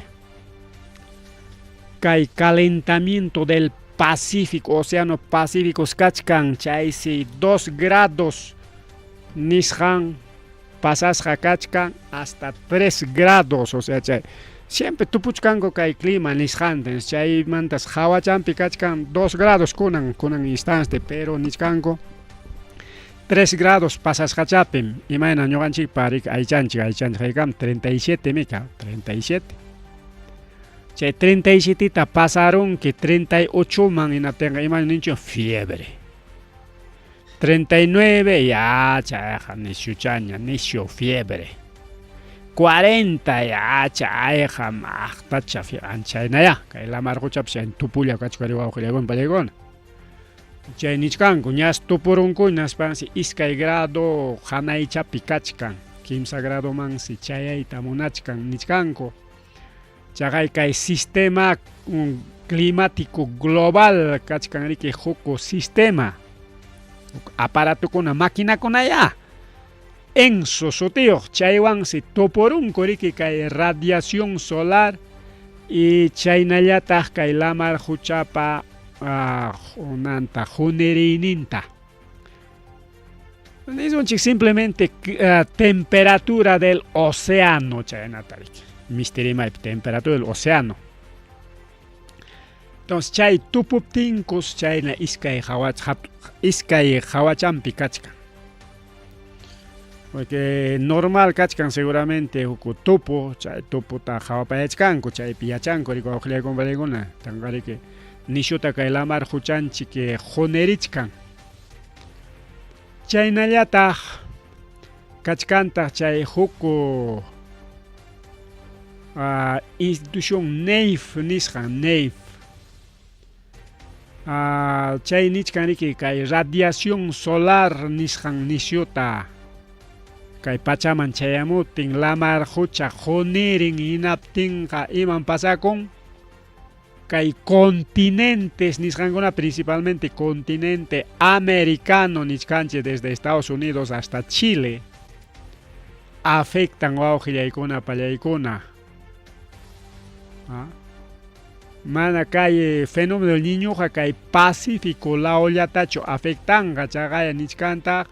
Kay calentamiento del Pacífico, Océano Pacífico kachkan chaysi 2 grados nisqan pasasqa kachkan hasta 3 grados, o sea, chay siempre tupuchkanku kay clima nisqanta, chaymantas hawachampi kachkan 2 grados kunan kunan instante, pero nichkanku 3 grados pasasqachapim imayna ñuqanchikpa riki aychanchik aychanchik haykam 37 mika 37 chay 37 ta pasarunki 38 man hinaptinqa imayna ninchik fiebre 39 ya chayqa nisyuchaña nisyu fiebre 40 ya chayqa maqtacha anchaynaya kay lamar quchapas chay tupulla kachkari wawqillaykuna pallaykuna chay nichkanku ñas tupurunku hinaspansi 2 grado hanaychapi kachkan 3 gradomansi chayayta munachkan nichkanku chaqay kay sistema climático global kachkan riki huk sistema huk aparatukuna maquinakunaya ENSO sutiyuq chaywansi tupurunku riki kay radiación solar y chaynallataq kay lamar quchapa unanta huniriyninta. Nisunchik simplemente temperatura del océano chaynata riki. Mistirimaypi temperatura del océano. Entonces chay tupuptinkus chayna iskay hawachampi kachkan. Porque normal kachkan seguramente huk tupu, chay tuputa hawapayachkanku, chaypi yachanku riki wawqillaykuna tanqariki nishuta kay lamar quchanchik hunirichkan. Chaynallataq kachkantaq chay huk institución NEIF nisqan NEIF. Chay nichkan riki kay radiación solar nisqan nisyuta kay pachaman chayamutin lamar qucha hunirin hinaptinqa iman pasakun kay continentes nisqankuna principalmente continente americano nichkanchik desde Estados Unidos hasta Chile afectan wawqillaykuna pallaykuna. Mana kay fenómeno del niñoqa kay Pacífico lawllatachu afectanqa chaqaya nichkantaq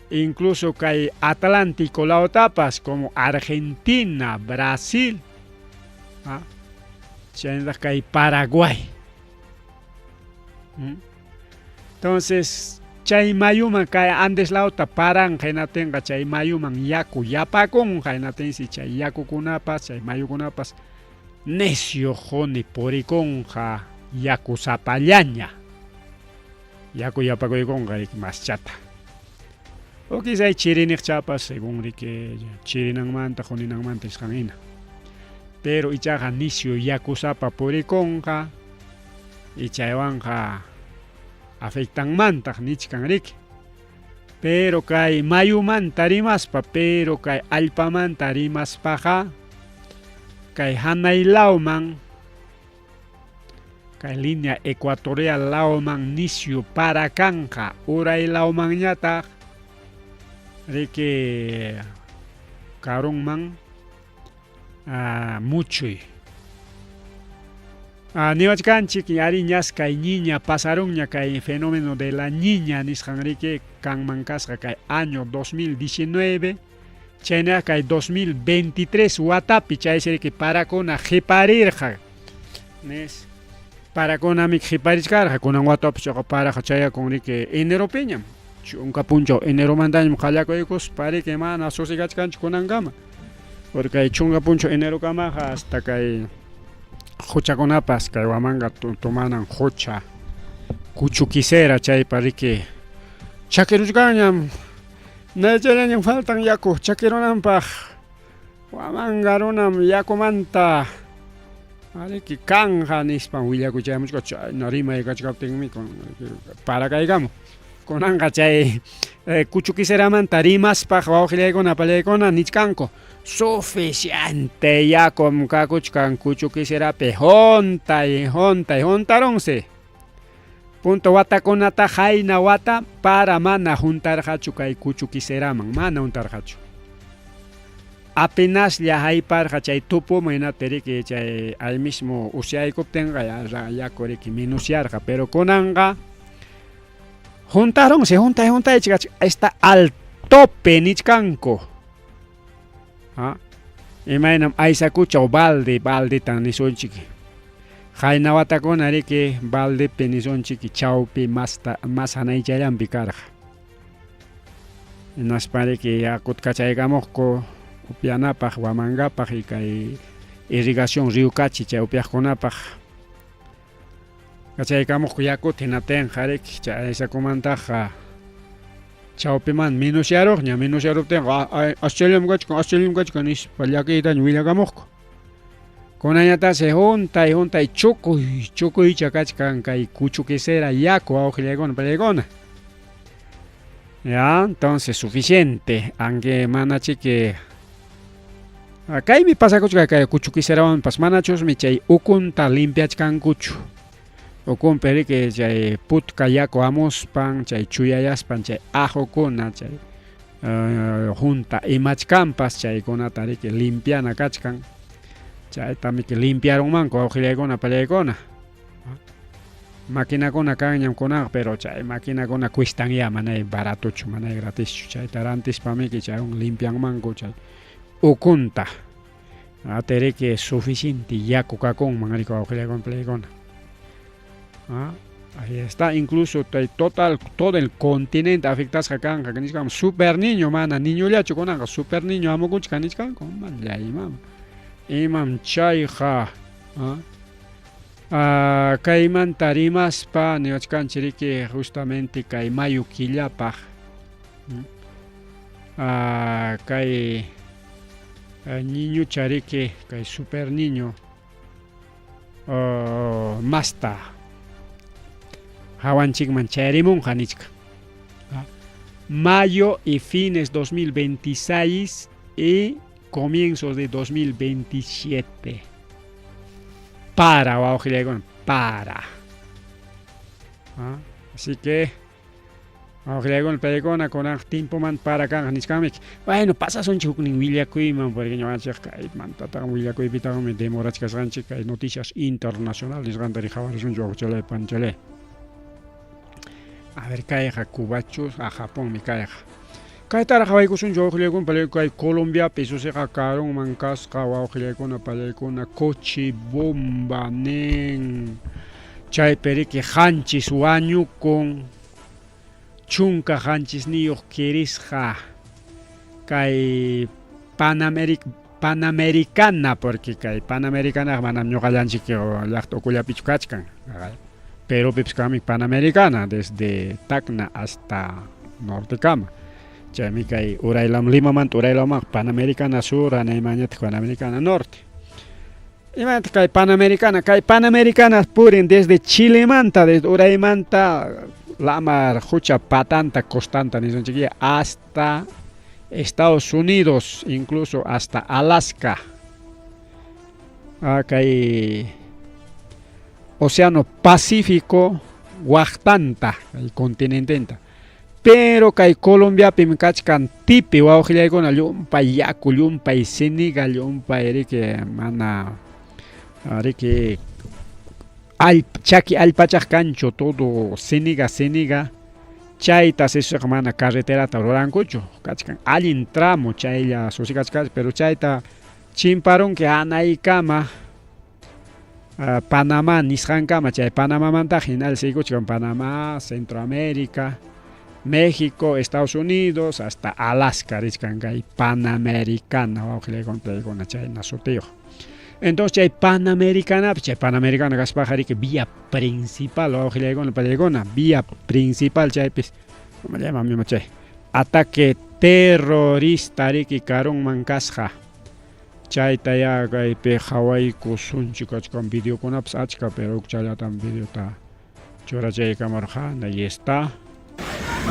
incluso kay Atlántico lawtapas como Argentina, Brasil, chaynallataq kay Paraguay. Entonces chay mayuman kay Andes lawta paranqa hinaptinqa chay mayuman yaku yapakunqa hinaptinsi chay yakukunapas chay mayukunapas necio quni purikunqa yaku sapallaña. Yaku yapakuykunqa riki maschata. O quizá chiriniqchapas según riki chirinanmanta quninanmanta nisqan hina. Pero ichaqa nisyu yakusapa purikunqa y chaywanqa afectanmantaq nichkan riki. Pero kay mayumanta rimaspa, pero kay allpamanta rimaspaqa, kay hanay lawman, kay línea ecuatorial lawman nisyu para kanqa, uray lawmanñataq riki karunman muchuy. Niwachkanchik ari ñas kay niña pasarunña kay fenómeno de la niña nisqan riki kanman kasqa kay año 2019 chaynaqa kay 2023 watapi chaysi riki parakuna qiparirqa nis parakunami qiparichkarqa kunan watapas chaqa paraqa chayakun riki eneropiñam chunka punchaw eneromantañam qallakuykuspa riki mana susigachkanchu kunankama. Porque kay chunka punchaw enerokamaqa hasta kay quchakunapas kay Huamanga tumanan qucha Kuchukisera chaypa riki chakiruchkanñam naychallañam faltan yaku chakirunanpaq Huamanga runam yakumanta ariki kanqa nispan willakuchayamuchka chayna rimay kachkaptinmi parakaykamun. Kunanqa chay Kuchukiseramanta rimaspaq wawqillaykuna apallaykuna nichkanku suficiente yakum kakuchkan Kuchukiserapi huntay huntay huntarunsi. Punto watakunata qayna wata para mana huntarqachu kay Kuchukiseraman mana huntarqachu. Apenaslla hayparqa chay tupuman hinaptin riki chay ahí mismo usyaykuptinqa ya yaku riki menusyarqa pero kunanqa Juntarunsi, juntay juntaychik está al tope nichkanku. ¿Ah? Imaynam aysakucha o balde, baldetan nisunchik. Qayna watakuna riki baldepi nisunchik chawpi masta mas hanaychallanpi karqa. Hinaspa riki yakuta kachaykamuqku upyanapaq, Huamangapaq y kay irrigación Río Cachi chay upyaqkunapaq. Kachaykamuqku yakuta hinaptinqa riki chay aysakumantaqa chawpiman minusyaruqña, minusyaruptinqa aschallam kachkan, aschallam kachkan nispa llakiytaña willakamuqku. Kunañataqsi huntay huntay chukuy chukuycha kachkan kay kuchukisera yaku wawqillaykuna pallaykuna. Ya, entonces suficiente, aunque mana chiki kaymi pasakuchka kay kuchukiserawanpas manachusmi chay ukunta limpiachkankuchu. Ukunpi riki chay putka yaku hamuspan chay chuyayaspan chay ajukuna chay junta imachkanpas chaykunata riki limpiana kachkan. Chaytamiki limpiarunmanku wawqillaykuna pallaykuna. Maquinakuna kanñam kunanqa pero chay maquinakuna cuestan ya manay baratochu manay gratischu chayta rantispamiki chaywan limpianmanku chay ukunta ateriki suficiente yaku kakunman riki wawqillaykuna pallaykuna. ¿Ah? Ahí está, incluso total, todo el continente afectasqa kanqa nichkanku super niño mana niñollachu kunanqa super niño hamukunchik nichkanku mallay imam imam chayqa. ¿Ah? Kaymanta rimaspa niwachkanchik riki justamente kay mayo killapaq kay niñucha riki kay super niño masta hawanchikman chayarimunqa nichkan. Mayo y fines 2026 y comienzos de 2027. Para, wawqillaykuna, para. Así que wawqillaykuna paykuna kunan tiempoman para kanqa nichkanmi. Bueno, pasasunchik huknin willakuyman porque ñuqanchik kaymantataq willakuypitaqmi demorachkasqanchik kay noticias internacionales nisqanta qhawarisunchik wawqichalay panchalay. A ver, kayqa Cubachu, a Japonmi kayqa. Kaytaraq qhawaykusunchik wawqillaykuna pallaykuna kay Colombiapi susiqa karunman kasqa wawqillaykuna pallaykuna coche bomba nin chaypi riki qanchis wañukun 17 kirisqa kay Panamericana porque kay Panamericanaqa manam ñuqallanchik llaqta ukullapichu kachkan Perupipas kanmi Panamericana desde Tacna hasta nortekama chaymi kay uraylam Limamanta uraylamanqa Panamericana Sur hanaymanñataq Panamericana Norte. Imanataq kay Panamericana? Kay Panamericana purin desde Chilemanta, desde uraymanta lamar hucha patanta costanta nisunchikya hasta Estados Unidos, incluso hasta Alaska. Kay Océano Pacífico waqtanta, kay continententa. Pero kay Colombiapim kachkan tipi wawqillaykuna llumpay yaku, llumpay siniga, llumpay riki mana riki chaki allpachaq kanchu, todo siniga siniga. Chayta sisuqa mana carreterata rurankuchu, kachkan allin tramo chaylla susikachkan, pero chayta chimparunki hanaykama Panamá nisqankama, chay Panamamantaq hinalla siguchkan Panamá, Centroamérica, México, Estados Unidos, hasta Alaska richkan kay Panamericana wawqillaykuna chayna sutiyuq. Entonces chay Panamericanapi, chay Panamericana kaspaqa riki vía principal wawqillaykuna pallaykuna, vía principal chaypis, ¿cómo llaman mismo chay? Ataque terrorista riki karunman kasqa. Chayta ya kaypi qhawaykusunchik, kachkan videokunapas achka, pero challatam videota churachaykamarqani, ahí está.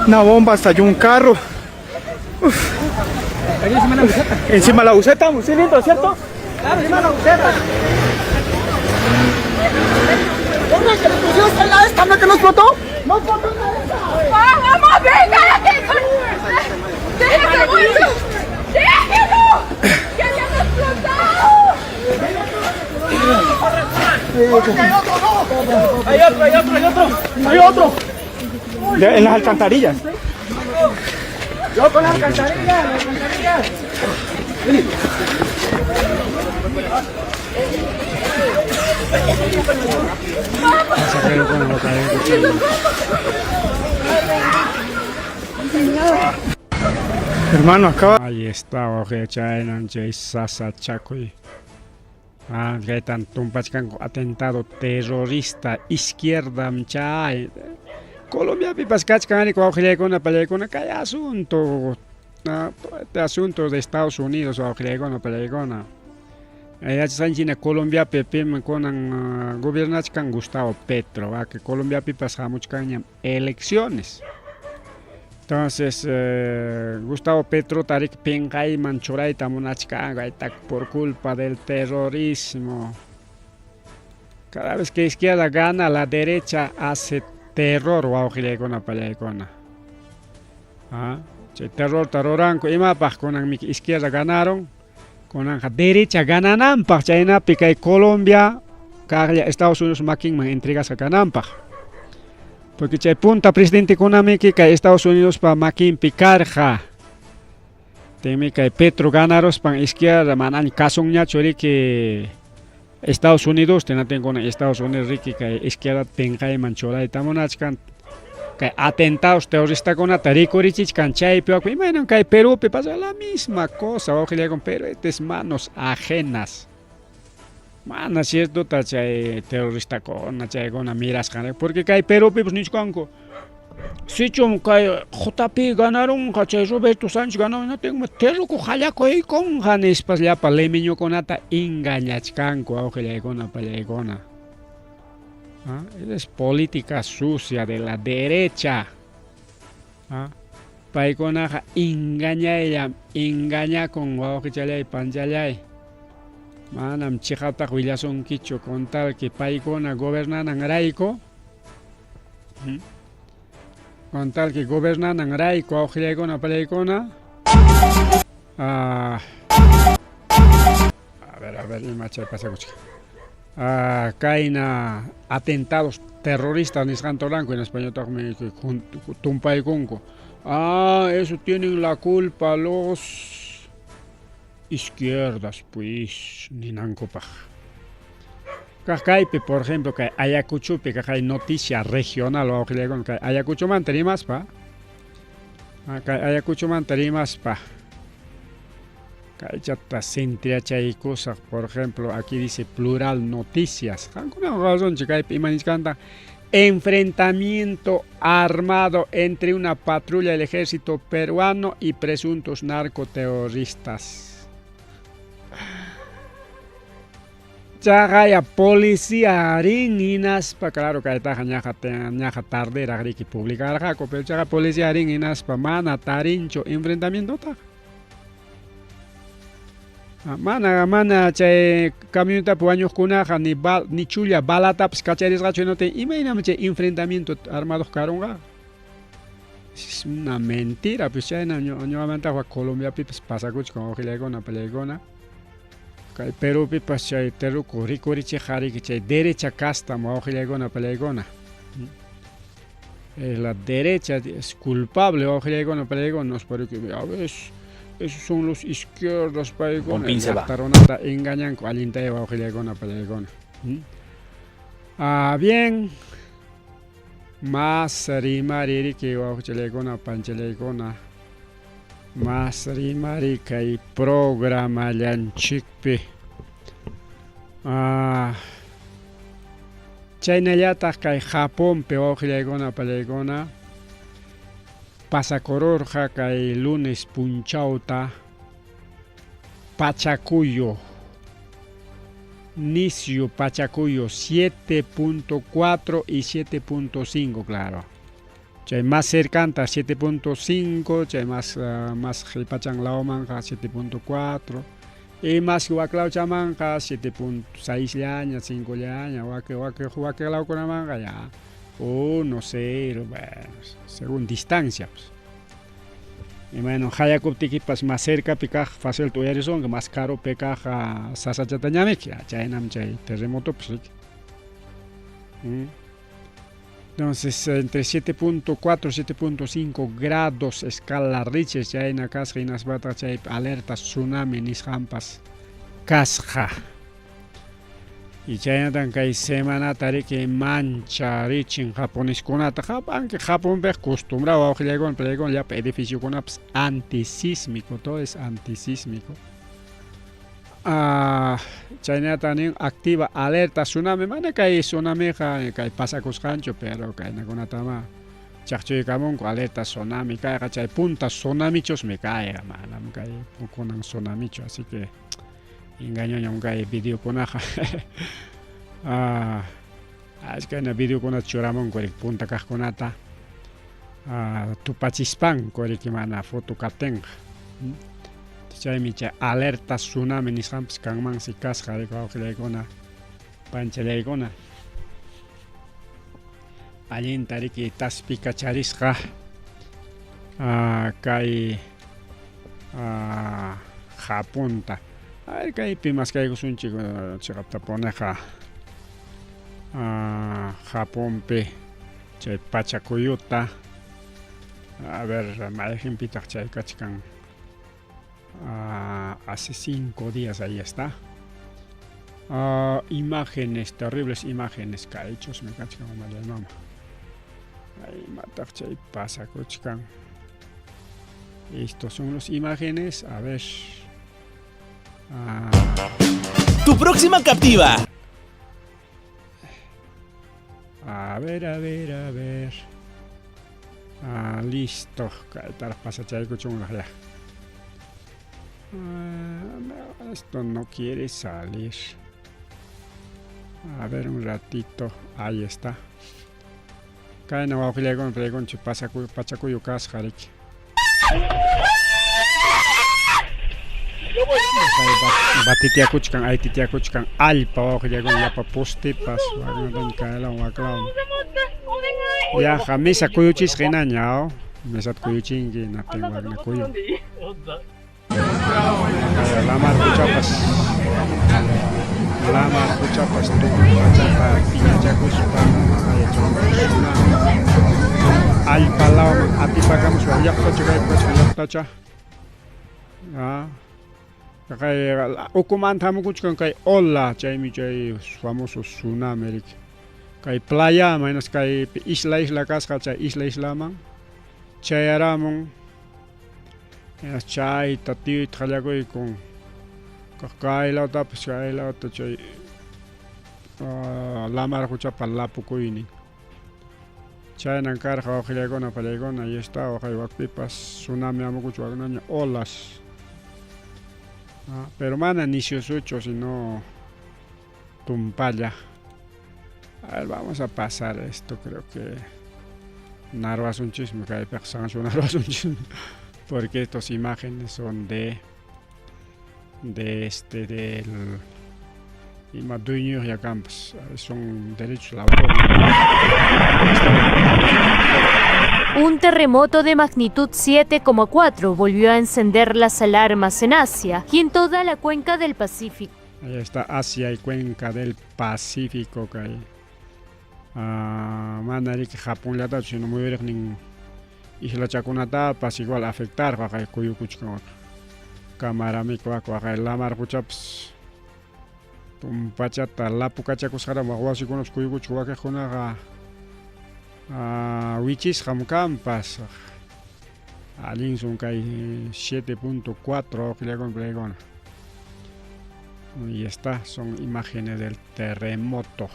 Una bomba, estalló un carro. Uf. Encima la buseta. Encima la buseta, sí, lindo, ¿cierto? Claro, encima la buseta. ¡Venga, que le pusieron al lado esta, ¿no que no explotó? ¡No explotó nada esa! ¡Vamos, venga! ¡Déjese muerto! ¡Déjelo! ¡Que ya no explotado! ¡Hay otro, no! Hay otro, hay otro, hay otro. Hay otro. En las alcantarillas. Yo con las alcantarillas, las alcantarillas. Hermano, acaba. Ahí está, oje, chaynan chay sasa chakuy. Ah, kaytan tumpachkanku atentado terrorista izquierda chay. Colombiapipas kachkan ari wawqillaykuna pallaykuna kay asunto, este asunto de Estados Unidos wawqillaykuna pallaykuna. Yachasqanchik Colombiapi pim kunan gobernachkan Gustavo Petro, va que Colombiapipas hamuchkanñam elecciones. Entonces, Gustavo Petro tarik pinqayman churayta munachkan, kayta por culpa del terrorismo. Cada vez que izquierda gana, la derecha hace terror, wawqillaykuna pallaykuna. Ah, chay terror taruranku imapaq kunan miki izquierda ganaron, kunanja derecha ganananpaq chaynapi kay Colombia kaqlla Estados Unidos makinman entregasqa kananpaq. Porque chay punta presidente kunamiki kay Estados Unidos pa makinpi karqa. Temi kay Petro ganarospan izquierda manañ kasunñachu riki Estados Unidos, tinatin kunan Estados Unidos riki kay izquierda pinqayman churayta munachkan. Kay atentados terroristakunata rikurichichkan chaypi wak imaynan kay Perúpi pasa la misma cosa, wawqillaykuna, pero estas manos ajenas. Mana ciertota chay terroristakuna chaykuna mirasqan, porque kay Perúpi pues nichkanku sichum kay JP ganarunqa chay Roberto Sánchez ganaron, no tengo terruku hallakuykunqa nispas llapa limeñukunata engañachkanku wawqillaykuna pallaykuna. ¿Ah? Es política sucia de la derecha. ¿Ah? Paykunaqa engañayllam, engañakun wawqichallay panchallay. Manam chiqaptaq willasunkichu con tal que paykuna gobernananrayku. Con tal que gobernananrayku wawqillaykuna pallaykuna. Ah, a ver, ima chay pasakuchka. Ah, kayna atentados terroristas nisqanta ruranku en español tumpaykunku. Ah, eso tienen la culpa los izquierdas, pues, ninankupaq. Kaq kaypi, por ejemplo, kay Ayacuchopi, kaq hay noticia regional wawqillaykuna, kay Ayacuchomanta rimaspa. Ah, kay Ayacuchomanta rimaspa. Kaychata sintriachaykusaq, por ejemplo, aquí dice Plural Noticias. Qamkunawan qhawasunchik kaypi ima nichkanta. Enfrentamiento armado entre una patrulla del ejército peruano y presuntos narcoterroristas. Chaqaya policía rin hinaspa, claro kaytaqa ñaqa ñaqa tarderaq riki publicarqaku, pero chaqa policía rin hinaspa mana tarinchu enfrentamientotaqa. Ah, mana mana chay camionetapi wañuqkunaqa ni bal, ni chulla balatapas kacharisqachu hinaptin imaynam chay enfrentamiento armadoq karunqa. Es una mentira, pues chayna ñuqamantaqa Colombiapipas pasakuchkan wawqillaykuna pallaykuna. Kay Perupipas chay terruku rikurichiqqa riki chay derecha castam wawqillaykuna pallaykuna. Es la derecha es culpable wawqillaykuna pallaykuna nos porque a veces esos son los izquierdos paykuna llaqta runata engañanku allintaya wawqillaykuna pallaykuna. Ah, bien. Mas rimari riki wawqichallaykuna panchallaykuna. Mas rimari kay programallanchikpi. Ah, chaynallataq kay Japonpi wawqillaykuna pallaykuna pasakururqa kay lunes punchawta Pachacuyo Nisyu Pachacuyo 7.4 y 7.5 claro. Chay más cercanta 7.5, chay más uh, más qhipachan lawmanqa 7.4 y más waklawchamanqa 7.6 llaña, 5 llaña, wak wak wak lawkunamanqa ya 1, 0, bueno, según distancia pues. Imaynan hayakuptikipas más cercapi kaq facilta uyarisunki, más karupi kaq sasachatañamiki, chaynam chay terremotopas riki. ¿Mm? Entonces, entre 7.4 y 7.5 grados escala Richter, chayna kasqa hinaspataq chay alerta tsunami nisqanpas kasqa. Y chaynatan kay semanata riki mancha richin japoneskunata. Aunque Japonpiqa costumbrado wawqillaykuna palaykuna llapa edificiokunapas antisísmico, todo es antisísmico. Ah, chaynata nin activa alerta tsunami, mana kay tsunamiqa kay pasakusqanchu, pero kaynakunatama chaqchuykamunku alerta tsunami kayqa chay punta tsunamichusmi kayqa, manam kay kunan tsunamichu, así que engañoñam kay videokunaqa. ah, achkana videokunata churamunku riki punta kaqkunata ah, tupachispanku riki mana foto kaptinqa. Chaymi chay alerta tsunami nisqanpas kanmansi kasqa riki wawqillaykuna panchallaykuna. Allinta riki taspikacharisqa ah, kay ah, Japonta. A ver kaypi maskaykusunchik chiqaptapuniqa ah, Japonpi chay pachakuyuta. A ver mayqinpitaq chay kachkan. Ah, hace 5 días ahí está. Ah, imágenes, terribles imágenes kaychusmi kachkan umalay mama. Ay, imataq chay pasakuchkan. Estos son los imágenes. A ver. Ah. Tu próxima captiva. A ver, a ver, a ver. Ah, listo. Kaytaraq pasachaykuchunraq ya. Ah, esto no quiere salir. A ver un ratito. Ahí está. Kayna wawqillaykuna paykunchik pachakuyu kasqa riki. Batitiakuchkan, aytitiakuchkan allpa wawqillaykuna llapa postepas wakunatan kaylawan waklawan. Yaqa mesa kuyuchisqa hinaña, aw? Mesata kuyuchinki hinaptin wakna kuyun. Lamar quchapas lamar quchapas tukuy pachata piñachakuspa allpa lawman atipakamuspa llaqtacha kaypi kachkan llaqtacha. Ah, kay ukumanta hamukuchkan kay ola, chaymi chay famoso tsunami riki. Kay playaman hinaspa kaypi isla isla kasqa chay isla islaman chayaramun. Chayta tiyuyta qallakuykun. Kay lawtapas kay lawta chay lamar quchapa lapukuynin. Chaynan karqa wawqillaykuna pallaykuna y está waqay wakpipas tsunami hamukuchu waknaña olas. Pero mana nisyusuchu sino Tumpalla. A ver, vamos a pasar esto, creo que narwasunchismi kaypiqa sanchu narwasunchismi porque estas imágenes son de de este del ima dueño kanpas son derechos del autor. Un terremoto de magnitud 7,4 volvió a encender las alarmas en Asia y en toda la cuenca del Pacífico. Ahí está Asia y cuenca del Pacífico kay mana riki Japonllatachu sino muyuriqnin islachakunatapas igual afectarqa kay kuyukuchkan kamaramiko waqay lamar quchapas tumpachata lapukachakusqaram wak wasikunapas kuyukuchkan wakiqkunaqa wichisqam kanpas allinsun kay 7.4 qillakuna playkuna. Y está, son imágenes del terremoto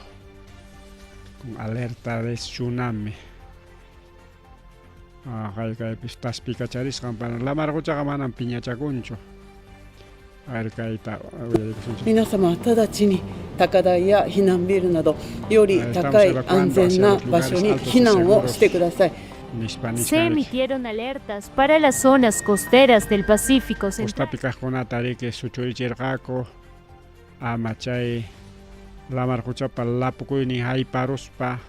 con alerta de tsunami. Kaypis taspikacharisqan para lamar quchaqa manam piñachakunchu. A ver kayta uyarikusunchik. 皆様は直ちに高台や避難ビルなどより高い安全な場所に避難をしてください。 Nispa Se nichkan riki. emitieron alertas para las zonas costeras del Pacífico Central. Costapi kaqkunata riki suchurichirqaku ama chay lamar quchapa lapukuynin hayparuspa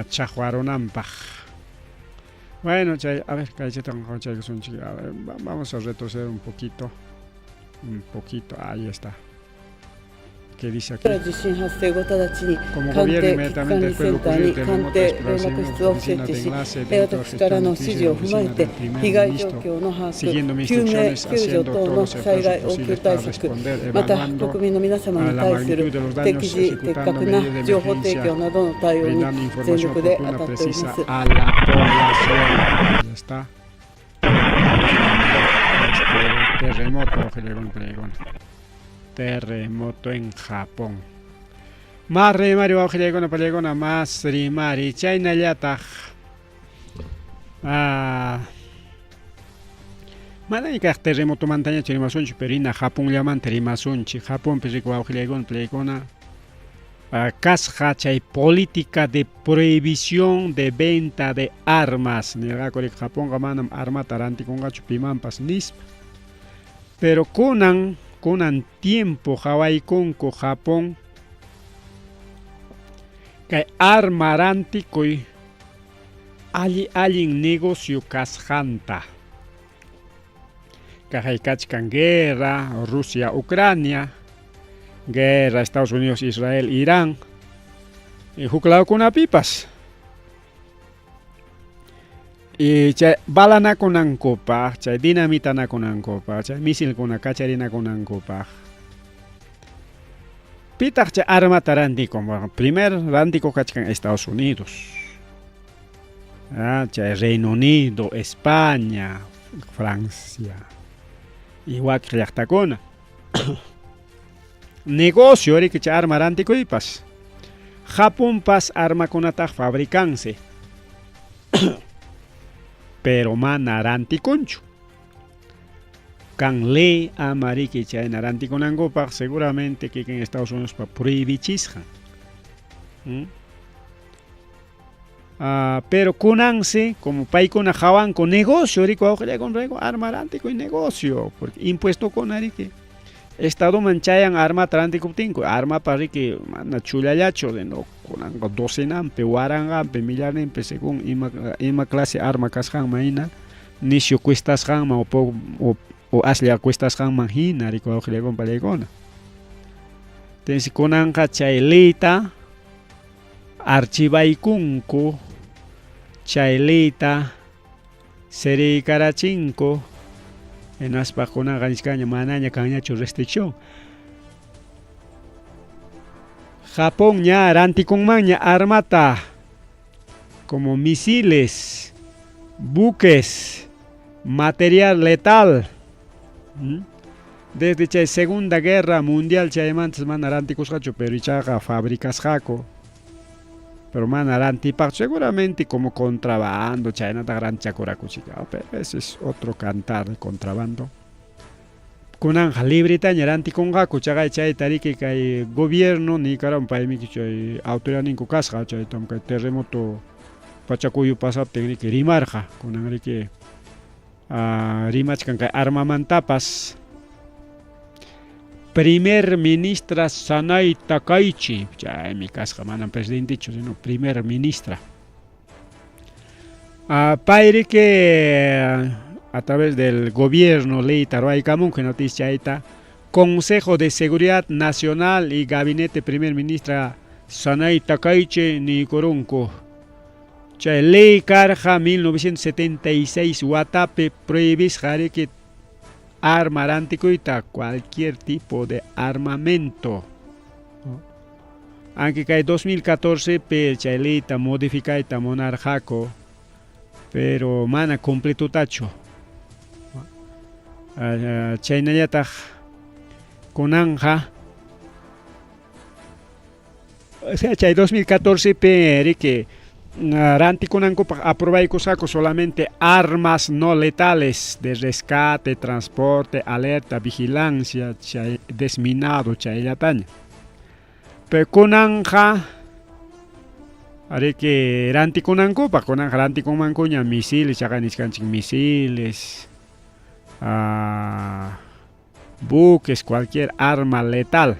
chaqwarunanpaq. Bueno, chay, a ver, kaychata qhawachaykusunchik. A ver, vamos a retroceder un poquito. Un poquito, ahí está. ¿Qué dice aquí? 地震発生後直ちに Como 官 gobierno 邸危機 inmediatamente 管理 después de センター ocurrir に el 官 terremoto 邸連絡 establecimos 室を oficina 設置 de し enlace dentro de 私から gestión の de 指 crisis 示 en を la 踏まえ oficina て del primer 被害状 ministro, 況の把握 siguiendo mis 救命 instrucciones, 救助 haciendo 等 todos の los 災 esfuerzos 害応急 posibles 対 para 策 responder, また evaluando 国民の皆様 a に la 対す magnitud る de los 適 daños, 時的 ejecutando 確な medidas de 情報提 emergencia, 供などの対応に brindando 全 información 力で当 oportuna, たっておりま precisa す。 a la población. Ya está. Este terremoto, terremoto en Japón. Más rimari wawqillaykuna pallaykuna más rimari chaynallataq mana kaq terremotomantañachu rimasunchik pero hina Japonllamanta rimasunchik. Japonpi riku wawqillaykuna pallaykuna kasqa chay política de prohibición de venta de armas nirqaku riki Japonqa manam armata rantikunqachu pimanpas nispa. Pero kunan kunan tiempo qhawaykunku Japón kay arma rantikuy alli allin negocio kasqanta. Kaqay kachkan guerra Rusia Ucrania, guerra Estados Unidos Israel Irán y huk lawkunapipas. Y chay balanakunankupaq, chay dinamitanakunankupaq, chay misilkuna kacharinakunankupaq. Pitaq chay armata rantikun? Bueno, primer rantikuq kachkan Estados Unidos. Chay Reino Unido, España, Francia y wakiq llaqtakuna. Negocio riki chay arma rantikuypas. Japonpas armakunataq fabricanse. Pero mana rantikunchu. Kan ley ama riki chayna rantikunankupaq seguramente kikin Estados Unidos pa prohibichisqan. Pero kunansi como paykuna qhawanku negocio riki wawqillaykuna arma rantikuy negocio porque impuestokuna riki estadoman chayan armata rantikuptinku armapa riki mana chullallachu no kunanqa docenampi waranqanpi millarninpi según ima ima clase arma kasqanman hina nisyu cuestasqanman o o aslla cuestasqanman hina riki wawqillaykuna pallaykuna. Entonces kunanqa chay leyta archivaykunku chay leyta siriykarachinku hinaspa kunanqa nichkanña manaña kanñachu restricción. Japón ña rantikunmanña armata como misiles, buques, material letal. Desde chay Segunda Guerra Mundial chaymantas mana rantikusqachu pero ichaqa fabricasqaku. Pero mana rantipaq seguramente como contrabando chaynataq rantichakurakuchika pero ese es otro cantar de contrabando. Kunanqa libretaña rantikunqaku chaqay chayta riki kay gobierno Nicaragua paymiki chay autoridadninku kasqa chaytam kay terremoto pachakuyu pasaptin riki rimarqa kunan riki rimachkan kay armamantapas primer ministra Sanay Takaichi chaymi kasqa manam presidentechu sino primer ministra pay riki a través del gobierno leyta ruwaykamunku noticia chayta Consejo de Seguridad Nacional y Gabinete Primer Ministra Sanay Takaichi niykurunku chay ley karqa 1976 watapi prohibisqa riki arma rantikuyta cualquier tipo de armamento. Aunque kay 2014 pi chay leyta modificayta munarqaku pero mana completotachu. Chaynallataq kunanqa o sea chay 2014 pi riki rantikunankupaq aprobaykusqaku solamente armas no letales de rescate, transporte, alerta, vigilancia, chay desminado chayllataña. Pero kunanqa riki rantikunankupaq kunanqa rantikunmankuña misiles chaqay nisqanchik misiles buques, cualquier arma letal.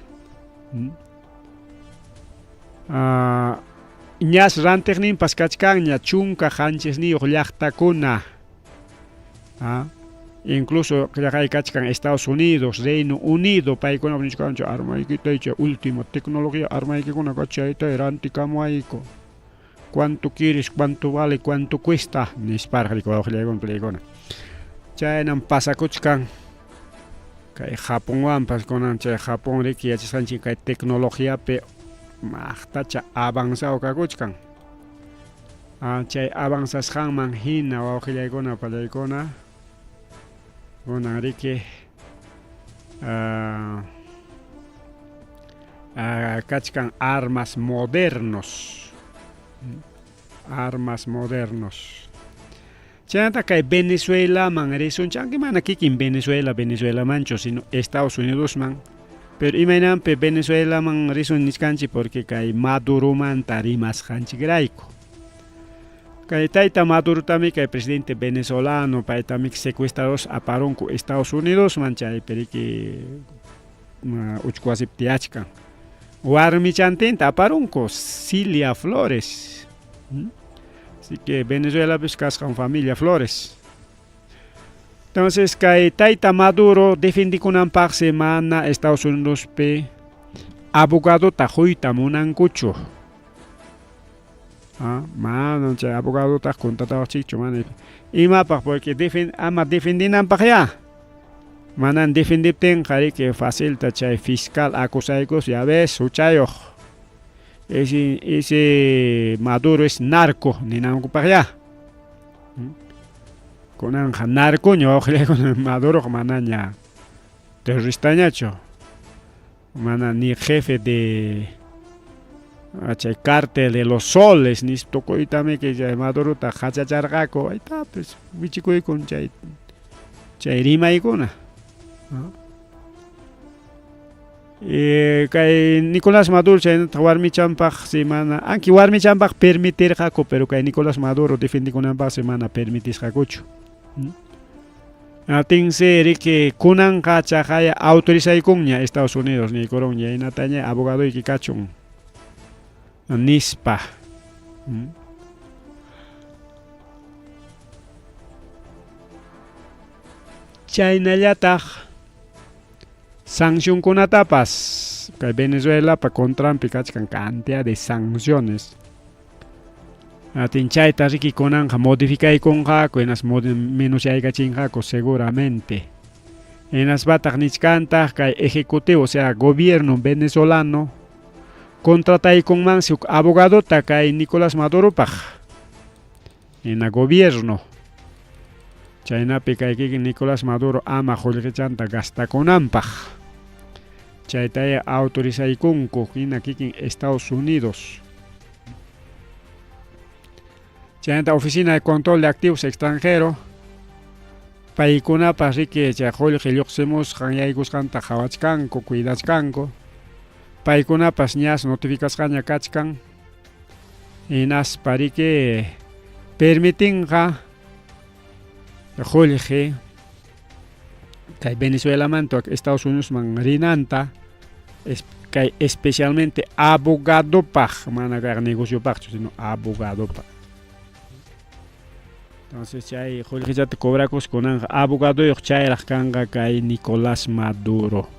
Ñas rantiqninpas kachkanña 17 llaqtakuna. Incluso chaqay kachkan Estados Unidos, Reino Unido, paykuna nichkanchu armaykita chay última tecnología armaykikuna chayta rantikamuwayku. ¿Cuánto quieres? ¿Cuánto vale? ¿Cuánto cuesta? Nisparqa wawqillaykuna palaykuna. Chaynam pasakuchkan kay Japonwanpas kunan chay Japón riki yachasqanchik kay tecnologiapi maqtacha avanzado kakuchkan. Chay avanzasqanman hina wawqillaykuna palaykuna kunan riki kachkan armas modernos. Armas modernos. Chaynata kay Venezuelaman risunchik, aunque mana kikin Venezuela, Venezuelamanchu, sino Estados Unidosman. Pero imaynanpi Venezuelaman risun nichkanchik porque kay Maduromanta rimasqanchikrayku. Kay tayta Madurotami kay presidente venezolano paytami secuestrados aparunku Estados Unidosman chaypi riki uchku wasipi tiyachkan. Warmichantinta aparunku Cilia Flores. Así que Venezuelapis kasqan familia Flores. Entonces kay tayta Maduro defendikunanpaqsi mana Estados Unidospi abogadota quyta munankuchu. Mana chay abogadotaq contratawaqchikchu mana imapaq porque ama defendinanpaqya. Manan defendiptinqa riki facilta chay fiscal acusaykus ya ves huchayuq. Ese Maduro es narco ninankupaqya. Kunanqa narcoña wawqillaykuna Maduroqa manaña terroristañachu. Mana ni jefe de chay cártel de los soles nispa tukuytamiki chay Madurota qachacharqaku aytapis wichikuykun chay rimaykuna. Kay Nicolás Maduro chaynataq warmichanpaq si mana, aunque warmichanpaq permitirqaku, pero kay Nicolás Maduro defendikunanpaq si mana permitisqakuchu. Atinsi riki kunanqa chaqaya autorizaykunña Estados Unidos niykurunña hinataña abogadoyki kachun nispa. Chaynallataq sancionkunatapas kay Venezuelapa contranpi kachkan cantidad de sanciones. Atin chayta riki kunanqa modificaykunqaku hinas menosyaykachinqaku seguramente. Hinaspataq nichkantaq kay ejecutivo, o sea, gobierno venezolano contrataykunmansi huk abogadota kay Nicolás Maduropaq. Hina gobierno. Chaynapi kay kikin Nicolás Maduro ama qullqichanta gastakunanpaq. Chaytaya autorizaykunku hina kikin Estados Unidos. Chaynata Oficina de Control de Activos Extranjeros Paykunapas riki chay qullqi lluqsimusqan yaykusqanta qhawachkanku, cuidachkanku. Paykunapas ñas notificasqaña kachkan. Hinaspa riki permitinqa qullqi kay Venezuelamanta Estados Unidosman rinanta kay especialmente abogadopaq, mana kay negociopaqchu, sino abogadopaq. Entonces chay qullqichata cobrakus kunanqa abogadoyuq chayraq kanqa kay Nicolás Maduro.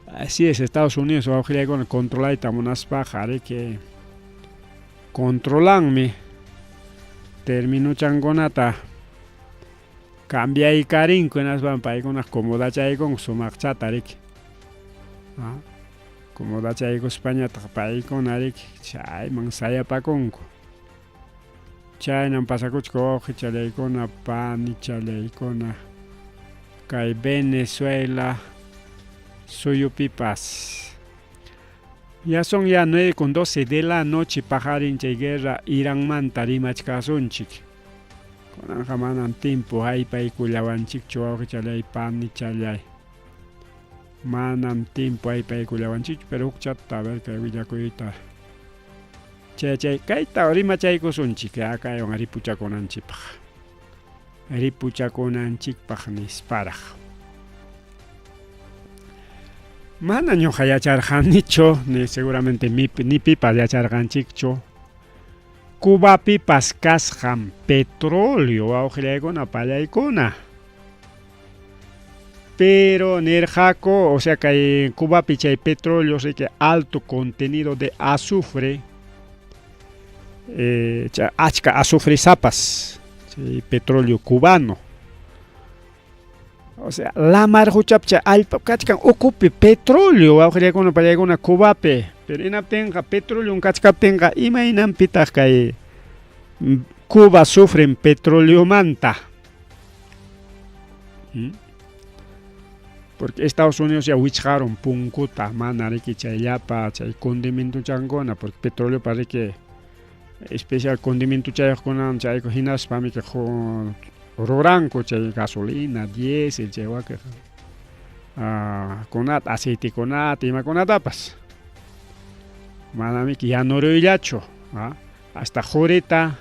Así es, Estados Unidos wawqillaykuna controlayta munaspaqa ariki controlanmi terminuchankunata cambiaykarinku hinaspa paykuna comodachaykunku sumaqchata riki. Comodachaykuspañataq paykuna riki chayman sayapakunku. Chaynam pasakuchka wawqichallaykuna panichallaykuna kay Venezuela suyupipas. Ya son ya 9 con 12 de la noche paqarin chay guerra Iranmanta rimachkasunchik. Kunanqa manam timpu haypaykullawanchikchu wawqichallay panichallay. Manam timpu haypaykullawanchikchu pero huk chata a ver kay willakuyta. Chay chay kayta rimachaykusunchik kaywan ripuchakunanchikpaq. Ripuchakunanchikpaq nisparaq. Mana ñuqa yacharqanichu, ni seguramente ni pipas yacharqanchikchu. Cubapipas kasqan petróleo wawqillaykuna pallaykuna. Pero nirqaku, o sea kay Cubapi chay petróleo riki alto contenido de azufre, achka azufresapas chay petróleo cubano. O sea, lamar quchapi chay allpa kachkan ukupi petróleo wawqillaykuna pallaykuna Cubapi. Pero hinaptinqa petróleo kachkaptinqa imaynanpitaq kay Cuba sufren petroleomanta. Porque Estados Unidos ya wichqarun punkuta mana riki chay llapa chay condimentochankuna porque petróleo riki especial condimentochayuqkunawan chayku hinaspami ruranku chay gasolina, diésel chay wakiq kunata aceitekunata imakunatapas. Manamiki yanuruyllachu hasta qurita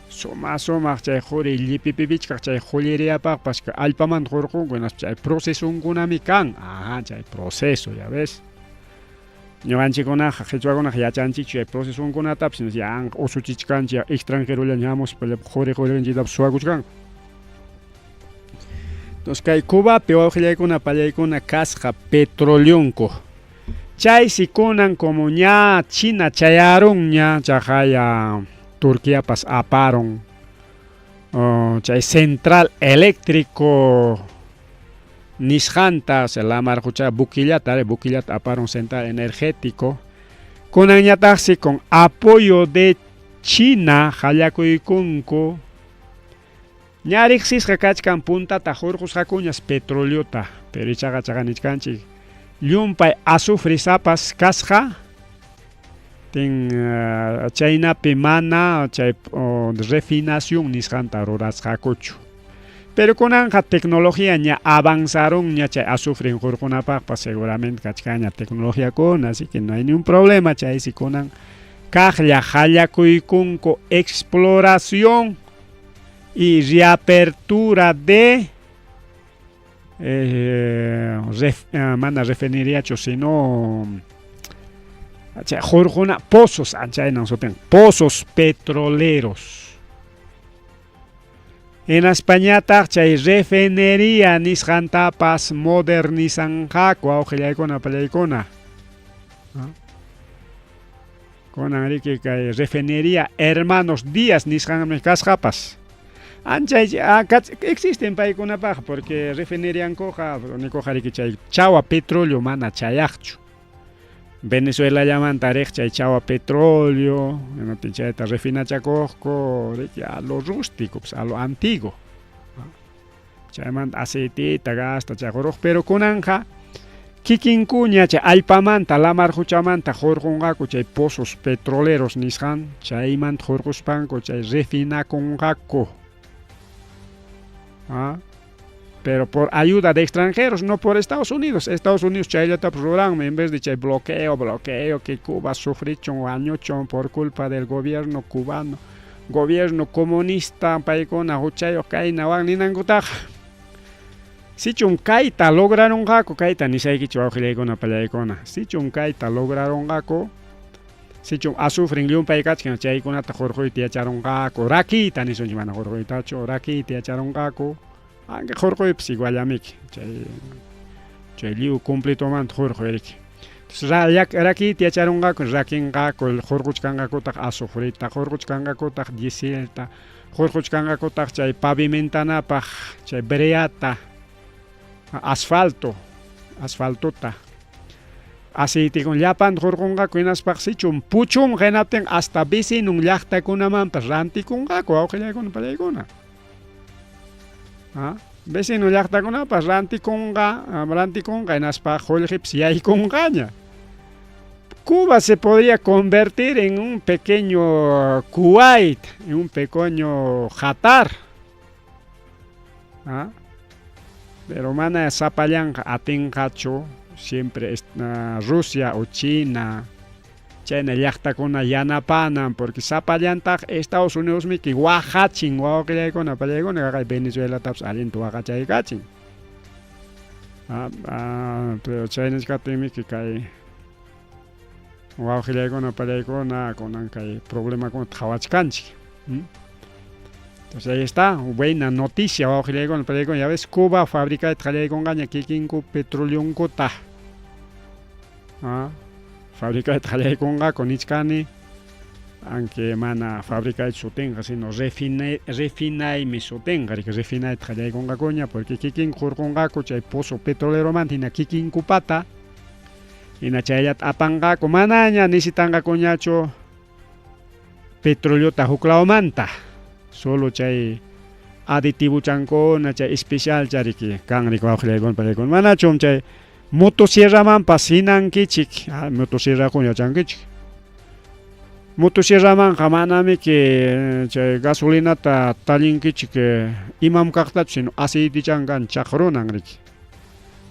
suma sumaq chay quri llipipipichkaq chay qulliriyapaqpas allpamanta hurqunku hinaspa chay procesunkunami kan. Ajá, chay proceso, ya ves. Ñuqanchikkunaqa qhichwakunaqa yachanchikchu chay procesunkunatapas yanqa usuchichkanchik extranjerollaña hamuspa quri qullqinchiktapas suwakuchkanku. Entonces kay Cubapi wawqillaykuna pallaykuna kasqa petroleonku. Chaysi kunan como ña China chayarunña chaqaya Turquiapas aparun chay central eléctrico nisqanta, o sea, lamar qucha buquillata, buquillata aparun central energético. Kunanñataqsi con apoyo de China hallakuykunku ña riqsisqa kachkan puntata hurqusqakuñas petroleota, pero ichaqa chaqa nichkanchik llumpay azufresapas kasqa tin chaynapi mana chay refinación nisqanta rurasqakuchu. Pero kunanqa tecnología ña avanzarunña chay azufre hurqunapaqpas seguramente kachkanña tecnologiakuna, así que no hay ningún problema chaysi kunan kaqlla hallakuykunku exploración y reapertura de mana refineriachu sino chay hurquna pozos chaynan sutin pozos petroleros. Hinaspañataq chay refinería nisqantapas modernizanqaku wawqillaykuna pallaykuna. Kunan riki kay refinería Hermanos Díaz nisqanmi kasqapas. Anchay existen paykunapaq porque refineriankuqa nikuqa riki chay chawa petróleo mana chayaqchu. Venezuelallamanta riq chay chawa petróleo, chayta refinachakuqku riki a lo rústico, pues, a lo antiguo. Chaymanta aceitita gasta chayqurux, pero kunanqa Kikinkuña chay allpamanta, lamar quchamanta hurqunqaku chay pozos petroleros nisqan, chaymanta hurquspanku chay refinakunqaku. ¿Ah? Pero por ayuda de extranjeros, no por Estados Unidos. Estados Unidos chayllatapas ruranmi en vez de chay bloqueo, bloqueo, que Cuba sufrichun, wañuchun por culpa del gobierno cubano, gobierno comunista, paykuna huchayuq kayna wan ninankutaqa. Sichum kayta lograrunqaku, kayta nisaykichik wawqillaykuna pallaykuna, sichum kayta lograrunqaku, sichum azufren llumpay kachkan chaykunata hurquyta yacharunqaku, rakiyta nisunchik mana hurquytachu, rakiyta yacharunqaku, aunque hurquypas iguallamiki, chay chay lliw completomanta hurquy riki. Entonces rakiyta yacharunqaku, rakinqaku, hurquchkanqakutaq azufreta, hurquchkanqakutaq dieselta, hurquchkanqakutaq chay pavimentanapaq chay breata, asfalto, asfaltota, aceitekuna llapanta hurqunqaku hinaspaqa sichum puchunqa hinaptin hasta vecinun llaqtakunamanpas rantikunqaku wawqillaykuna pallaykuna. ¿Ah? Vecino llaqtakunapas rantikunqa, rantikunqa hinaspa qullqipas yaykunqaña. Cuba se podría convertir en un pequeño Kuwait, en un pequeño Qatar. ¿Ah? Pero mana sapallanqa atinqachu, siempre Rusia o China, chayna llaqtakuna yanapanan, porque sapallantaq Estados Unidos miki waqachin wawqillaykuna pallaykuna kaqay Venezuelatapas allinta waqachaykachin. Pero chaynachkaptinmiki kay wawqillaykuna pallaykuna kunan kay problemakunata qhawachkanchik. Entonces ahí está, buena noticia wawqillaykuna pallaykuna, ya ves Cuba fabricayta qallaykunqaña kikinku petroleonkuta. Fabricayta qallaykunqaku nichkani, aunque mana fabricayta sutinqa, sino refinaymi sutinqa, riki refinayta qallaykunqakuña, porque kikinku hurqunqaku chay pozo petroleromanta hina kikinkupata, hina chayllata apanqaku, manaña necesitanqakuñachu petroleota huklawmanta, solo chay aditivochankuna, chay especial chariki kan riki wawqillaykuna pallaykuna, manachum chay motosierramanpas hinankichik, motosierrakuna yachankichik. Motosierramanqa manamiki chay gasolinata tallinkichik imam kaqtachu, sino aceitichan kan chaqrunan riki.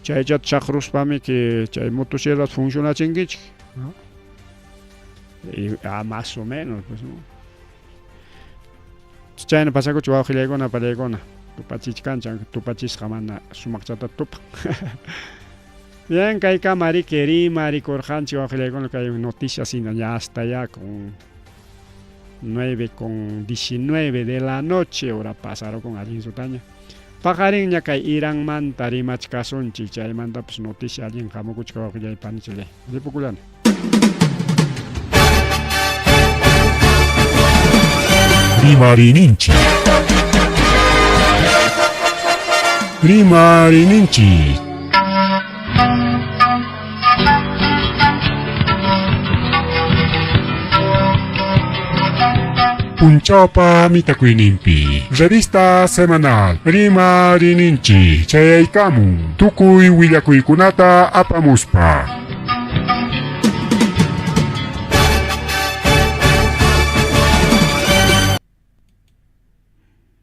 Chaychata chaqruspamiki chay motosierrata funcionachinkichik. Y, más o menos, pues, ¿no? Chayna pasakuchu wawqillaykuna pallaykuna, tupachichkanchik, tupachisqa mana sumaqchata tupan. Bien, kaykama riki rimarikurqanchik wawqillaykuna kay noticias hina ya hasta ya con 9:19 de la noche, hora pasaron con allin sutaña. Paqarinña kay Iranmanta rimachkasunchik, chaymantapas noticia allin hamukuchka wawqillay panichillay. Ripukullani. Rimarininchik. Rimarininchik. Punchawpa mitakuyninpi. Revista semanal Rimarininchik chayaykamun tukuy willakuykunata apamuspa.